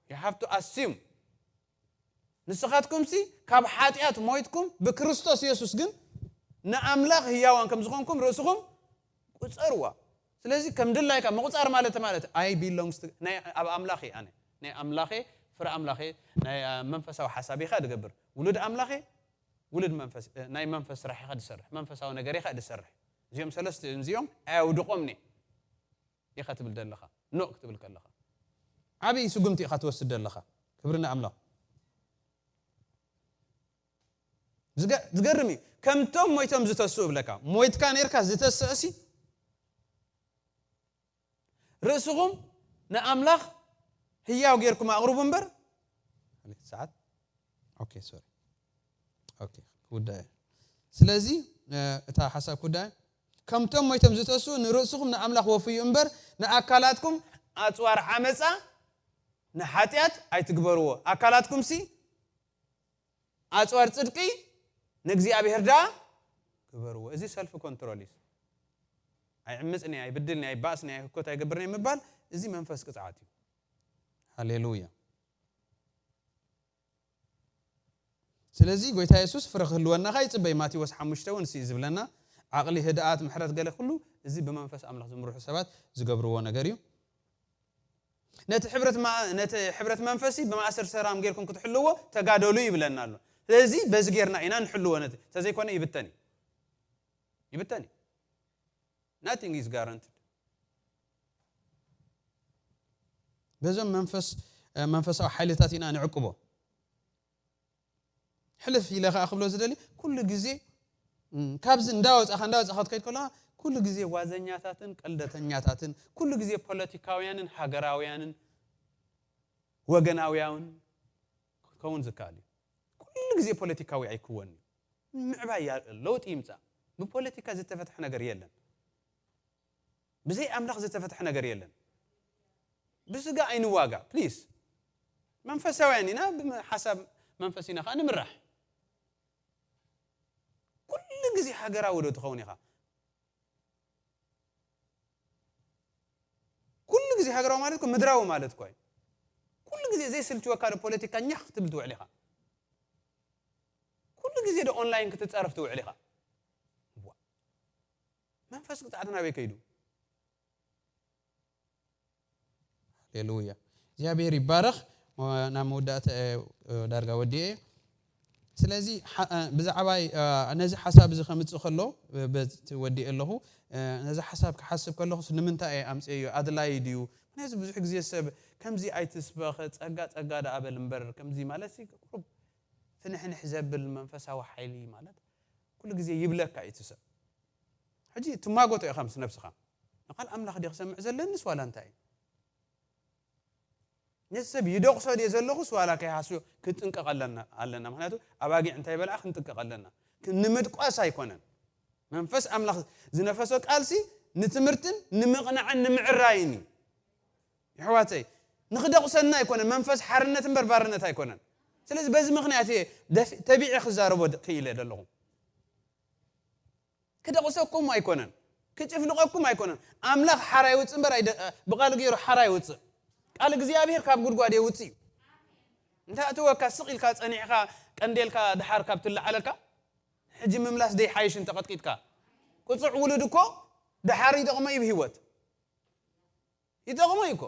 You have to assume። ንስኻትኩምሲ ካብ ሓጢኣት ሞይትኩም ብክርስቶስ የሱስ ግን ንኣምላኽ ህያዋን ከም ዝኾንኩም ርእስኹም ቁጸርዋ። ስለዚ ከም ድላይካ ምቑጻር ማለት፣ ማለት I belongs to፣ ናይ ኣብ ኣምላኽ እየ ኣነ። ናይ ኣምላኽ እየ፣ ፍረ ኣምላኽ እየ፣ ናይ፣ አ፣ መንፈሳዊ ሓሳብ እየ ድገብር። ውሉድ ኣምላኽ እየ፣ ውሉድ መንፈስ፣ እ፣ ናይ መንፈስ ስራሕ እየ ድሰርሕ፣ መንፈሳዊ ነገር እየ ድሰርሕ። እዚኦም ሰለስተ እዚኦም ኣየውድቖምኒ ኢኻ ትብል ዘለኻ፣ ኖእ ክትብል ከለኻ። ዓብዪ ስጉምቲ ኢኻ ትወስድ ዘለኻ። ክብሪ ንኣምላኽ። ዝገ-፣ ዝገርም እዩ። ከምቶም ሞይቶም ዝተስኡ እብለካ። ሞይትካ ነይርካ ዝተስእሲ ርእስኹም ንኣምላኽ ህያው ጌርኩም ኣቕርቡ እምበር። ሰዓት? ኦኬ፣ ሶሪ። ኦኬ፣ ክውዳእ እየ። ስለዚ፣ እ፣ እታ ሓሳብ ክውዳእ፣ ከምቶም ሞይቶም ዝተስኡ ንርእስኹም ንኣምላኽ ወፍዩ እምበር፣ ንኣካላትኩም ኣጽዋር ዓመጻ ንሓጢኣት ኣይትግበርዎ። ኣካላትኩምሲ ኣጽዋር ጽድቂ ንእግዚኣብሔር ደኣ ግበርዎ። እዚ ሰልፍ ኮንትሮል እዩ። ኣይዕምጽን እየ፣ ኣይብድልን እየ፣ ኣይባእስን እየ፣ ኣይህኮት ኣይገብርን እየ ምባል፣ እዚ መንፈስ ቅጽዓት እዩ። ሃሌሉያ። ስለዚ ጎይታ የሱስ ፍረ ክህልወና ከኣ ይጽበይ። ማቴዎስ ሓሙሽተ እውን እሱ እዩ ዝብለና። ዓቕሊ፣ ህድኣት፣ ምሕረት፣ ገለ ኩሉ እዚ ብመንፈስ ኣምላኽ ዝምርሑ ሰባት ዝገብርዎ ነገር እዩ። ነቲ ሕብረት ማ-፣ ነቲ ሕብረት መንፈሲ ብማእሰር ሰራም ጌርኩም ክትሕልዎ ተጋደሉ ይብለና ኣሎ። ስለዚ በዚ ጌርና ኢና ንሕልዎ። ነቲ ተዘይኮነ ይብተን እዩ። ይብተን እዩ። Nothing is guaranteed። በዞም መንፈስ-፣ መንፈሳዊ ሓይልታት ኢና ንዕቅቦ። ሕልፍ ኢለ ኸዓ ክብሎ ዝደሊ፣ ኩሉ ግዜ፣ እም፣ ካብዚ እንዳወጻኻ፣ እንዳወጻኻ ክትከይድ ከለኻ፣ ኩሉ ግዜ ዋዘኛታትን ቀልደተኛታትን፣ ኩሉ ግዜ ፖለቲካውያንን ሃገራውያንን፣ ወገናውያን ክኸውን ዝከኣል እዩ። ኩሉ ግዜ ፖለቲካዊ ኣይክወን እዩ። ምዕባይ ያ- ለውጢ ይምጻእ። ብፖለቲካ ዝተፈትሐ ነገር የለን። ብዘይ ኣምላኽ ዝተፈትሐ ነገር የለን። ብስጋ ኣይንዋጋ ፕሊስ። መንፈሳውያን ኢና፣ ብሓሳብ መንፈስ ኢና ከዓ ንምራሕ። ኩሉ ግዜ ሃገራዊ ዶ ትኸውን ኢኻ? ኩሉ ግዜ ሃገራዊ ማለት እኮ ምድራዊ ማለት እኮ እዩ። ኩሉ ግዜ ዘይስልችወካ ዶ ፖለቲካኛ ክትብል ትውዕል ኢኻ? ኩሉ ግዜ ዶ ኦንላይን ክትጻረፍ ትውዕል ኢኻ? ዋ። መንፈስ ቅጻዕት ናበይ ከይዱ? ሃሌሉያ። እግዚኣብሔር ይባረኽ። ናብ መወዳእታ ዳርጋ ወዲኤ። ስለዚ ብዛዕባይ ነዚ ሓሳብ እዚ ከምፅእ ከሎ በቲ ወዲኤ ኣለኹ። ነዚ ሓሳብ ክሓስብ ከለኹስ ንምንታይ እየ ኣምፅኤዮ? ኣድላይ ድዩ? ምክንያቱ ብዙሕ ግዜ ሰብ ከምዚ ኣይትስበኽ፣ ጸጋ ጸጋ ደኣ በል እምበር፣ ከምዚ ማለት ቁሩብ ፍንሕንሕ ዘብል መንፈሳዊ ሓይሊ ማለት ኩሉ ግዜ ይብለካ እዩ እቲ ሰብ። ሕጂ ትማጎቶ ኢኻ ምስ ነብስኻ። ንቓል ኣምላኽ ድየ ክሰምዕ ዘለኒስ ዋላ እንታይ እዩ? ነዚ ሰብ ይደቕሶ ድየ ዘለኹስ ዋላ ከይሃስዮ ክንጥንቀቕ ኣለና ኣለና። ምክንያቱ ኣባጊዕ እንታይ በልዓ ክንጥንቀቕ ኣለና። ክ- ንምድቋስ ኣይኮነን። መንፈስ ኣምላኽ ዝነፈሶ ቃልሲ ንትምህርትን ንምቕናዕን ንምዕራይን እዩ። የሕዋተይ፣ ንኽደቑሰና ኣይኮነን። መንፈስ ሓርነት እምበር ባርነት ኣይኮነን። ስለዚ በዚ ምኽንያት እየ ደፊ- ተቢዐ ክዛረቦ ድ- ክኢለ ዘለኹ። ክደቑሰኩም ኣይኮነን፣ ክጭፍልቐኩም ኣይኮነን። ኣምላኽ ሓራ ይውፅእ እምበር ኣይደ- ብቓሉ ገይሩ ሓራ ይውፅእ። ቃል እግዚኣብሔር ካብ ጉድጓድ የውፅእ እዩ። እንታይ እትወካ ስቕ ኢልካ ጸኒሕካ ቀንዴልካ ድሓር ካብ ትለዓለካ ሕጂ ምምላስ ደይሓይሽ እንተቐጥቂጥካ። ቁፁዕ ውሉድ እኮ ድሓር ይጠቕሞ እዩ ብህይወት። ይጠቕሞ እዩ እኮ።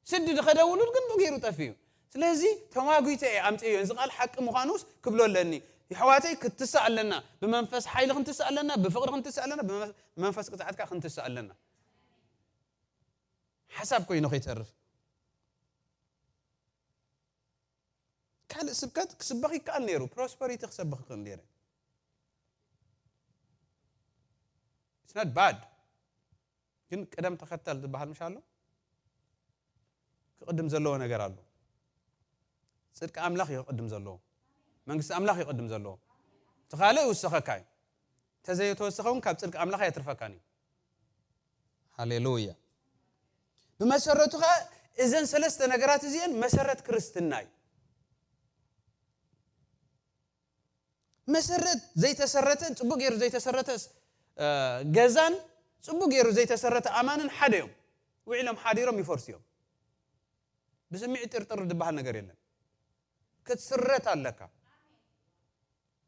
ስዲ ዝኸደ ውሉድ ግን ብገይሩ ጠፊኡ። ስለዚ ተማጒተ እየ ኣምፅዮ እዚ ቃል ሓቂ ምዃኑስ ክብሎ ኣለኒ። የሕዋተይ ክትስእ ኣለና። ብመንፈስ ሓይሊ ክንትስእ ኣለና። ብፍቕሪ ክንትስእ ኣለና። ብመንፈስ ቅፅዓትካ ክንትስእ ኣለና። ሓሳብ ኮይኑ ከይተርፍ ካልእ ስብከት ክስበኽ ይከኣል ነይሩ። ፕሮስፐሪቲ ክሰብኽ ይኽእል ነይረ። It's not bad። ግን ቅደም ተኸተል ዝበሃል ምሽ ኣሎ። ክቕድም ዘለዎ ነገር ኣሎ። ጽድቂ ኣምላኽ ይቕድም ዘለዎ። መንግስቲ ኣምላኽ ይቕድም ዘለዎ። እቲ ካልእ ይውሰኸካ እዩ። እንተዘይተወሰኸ እውን ካብ ጽድቂ ኣምላኽ ኣየትርፈካን እዩ። ሃሌሉያ። ብመሰረቱ ኸ እዘን ሰለስተ ነገራት እዚአን መሰረት ክርስትና እዩ። መሰረት ዘይተሰረተ፣ ጽቡቅ ገይሩ ዘይተሰረተ ገዛን ጽቡቅ ገይሩ ዘይተሰረተ ኣማንን ሓደ እዮም። ውዒሎም ሓዲሮም ይፈርሱ እዮም። ብስሚዕ ጥርጥር ዝበሃል ነገር የለን። ክትስረት ኣለካ።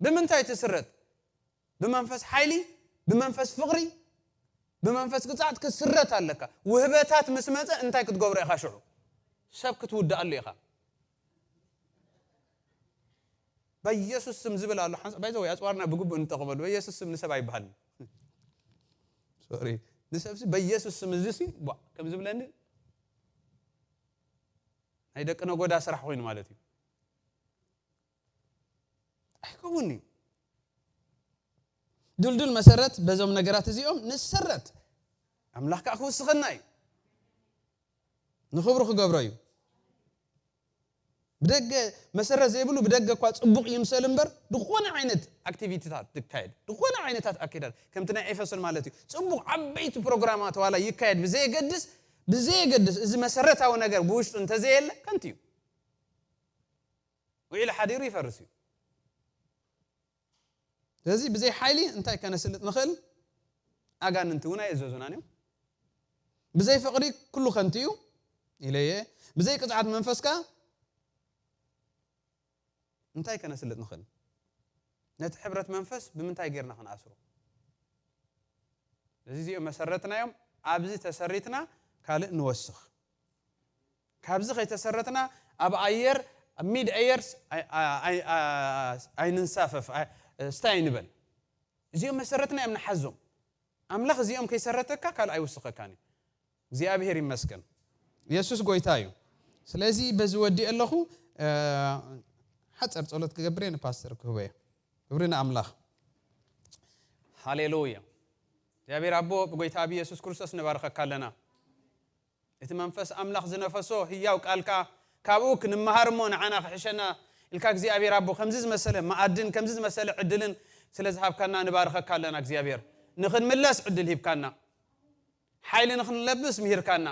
ብምንታይ ትስረት? ብመንፈስ ሓይሊ፣ ብመንፈስ ፍቕሪ፣ ብመንፈስ ቅጻዕት ክትስረት ኣለካ። ውህበታት ምስ መጸ እንታይ ክትገብሮ ኢኻ ሽዑ? ሰብ ክትውድኣሉ ኢኻ። በኢየሱስ ስም ዝብል ኣሎ ሓንሳ ባይዘ ወይ ኣጽዋርና ብግቡእ እንጠቕመሉ በኢየሱስ ስም ንሰብ ኣይበሃልን። ሶሪ ንሰብሲ በኢየሱስ ስም እዚ ሲ ቧ ከም ዝብለኒ ናይ ደቂ ነጎዳ ስራሕ ኮይኑ ማለት እዩ። ኣይከውን እዩ። ድልዱል መሰረት በዞም ነገራት እዚኦም ንሰረት ኣምላኽ ከዓ ክውስኸና እዩ። ንኽብሩ ክገብሮ እዩ። ብደገ መሰረት ዘይብሉ ብደገ እኳ ጽቡቕ ይምሰል እምበር ዝኾነ ዓይነት ኣክቲቪቲታት ዝካየድ ዝኾነ ዓይነታት ኣካይዳት ከምቲ ናይ ኤፌሶን ማለት እዩ ጽቡቕ ዓበይቲ ፕሮግራማት ዋላ ይካየድ ብዘየገድስ ብዘየገድስ እዚ መሰረታዊ ነገር ብውሽጡ እንተዘየለ ከንቱ እዩ። ውዒሉ ሓዲሩ ይፈርስ እዩ። ስለዚ ብዘይ ሓይሊ እንታይ ከነስልጥ ንኽእል? ኣጋንንቲ እውን ኣየዘዙናን እዮም። ብዘይ ፍቕሪ ኩሉ ከንቱ እዩ ኢለየ። ብዘይ ቅፅዓት መንፈስካ እንታይ ከነስልጥ ንኽእል? ነቲ ሕብረት መንፈስ ብምንታይ ጌርና ክንኣስሮ? እዚ እዚኦም መሰረትና እዮም። ኣብዚ ተሰሪትና ካልእ ንወስኽ። ካብዚ ከይተሰረትና ኣብ ኣየር ኣብ ሚድ ኣየርስ ኣይንንሳፈፍ ስታይ ንበል። እዚኦም መሰረትና እዮም ንሓዞም። ኣምላኽ እዚኦም ከይሰረተካ ካልእ ኣይውስኸካን እዩ። እግዚኣብሔር ይመስገን። የሱስ ጎይታ እዩ። ስለዚ በዚ ወዲእ ኣለኹ። ሓፀር ፀሎት ክገብር እየ ንፓስተር ክህቦ እየ። ክብሪ ንኣምላኽ። ሃሌሉያ። እግዚኣብሔር ኣቦ ብጎይታ ብየሱስ ክርስቶስ ንባርኸካ ኣለና። እቲ መንፈስ ኣምላኽ ዝነፈሶ ህያው ቃልካ ካብኡ ክንመሃር እሞ ንዓና ክሕሸና ኢልካ እግዚኣብሔር ኣቦ ከምዚ ዝመሰለ መኣድን ከምዚ ዝመሰለ ዕድልን ስለ ዝሃብካና ንባርኸካ ኣለና። እግዚኣብሔር ንኽንምለስ ዕድል ሂብካና፣ ሓይሊ ንኽንለብስ ምሂርካና።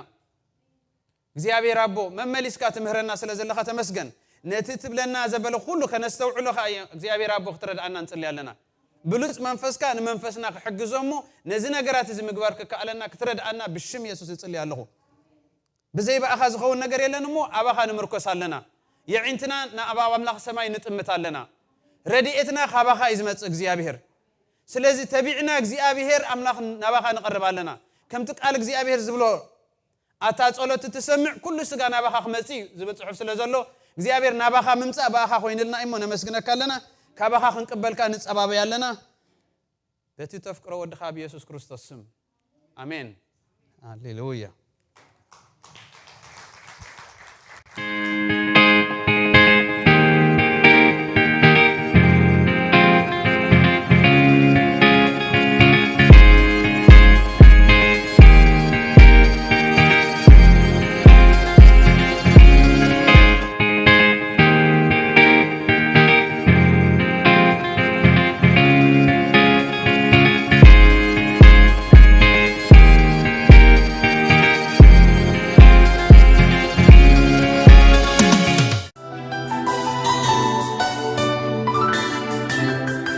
እግዚኣብሔር ኣቦ መመሊስካ ትምህረና ስለ ዘለኻ ተመስገን። ነቲ ትብለና ዘበለ ኩሉ ከነስተውዕሎ ከኣ እግዚኣብሔር ኣቦ ክትረድኣና ንጽሊ ኣለና። ብሉጽ መንፈስካ ንመንፈስና ክሕግዞ እሞ ነዚ ነገራት እዚ ምግባር ክከኣለና ክትረድኣና ብሽም የሱስ እጽሊ ኣለኹ። ብዘይ ብኣኻ ዝኸውን ነገር የለን እሞ ኣባኻ ንምርኮስ ኣለና። የዒንትና ናብ ኣምላኽ ሰማይ ንጥምት ኣለና። ረድኤትና ካባኻ እዩ ዝመጽእ እግዚኣብሔር። ስለዚ ተቢዕና እግዚኣብሔር ኣምላኽ ናባኻ ንቐርብ ኣለና። ከምቲ ቃል እግዚኣብሔር ዝብሎ ኣታ ጸሎት ትሰምዕ ኩሉ ስጋ ናባኻ ክመጽእ እዩ ዝብል ጽሑፍ ስለ ዘሎ እግዚኣብሔር ናባኻ ምምጻእ ብኣኻ ኮይንልና እሞ ነመስግነካ ኣለና። ካባኻ ክንቅበልካ ንጸባበይ ኣለና። በቲ ተፍቅሮ ወድኻ ብየሱስ ክርስቶስ ስም ኣሜን። ሃሌሉያ።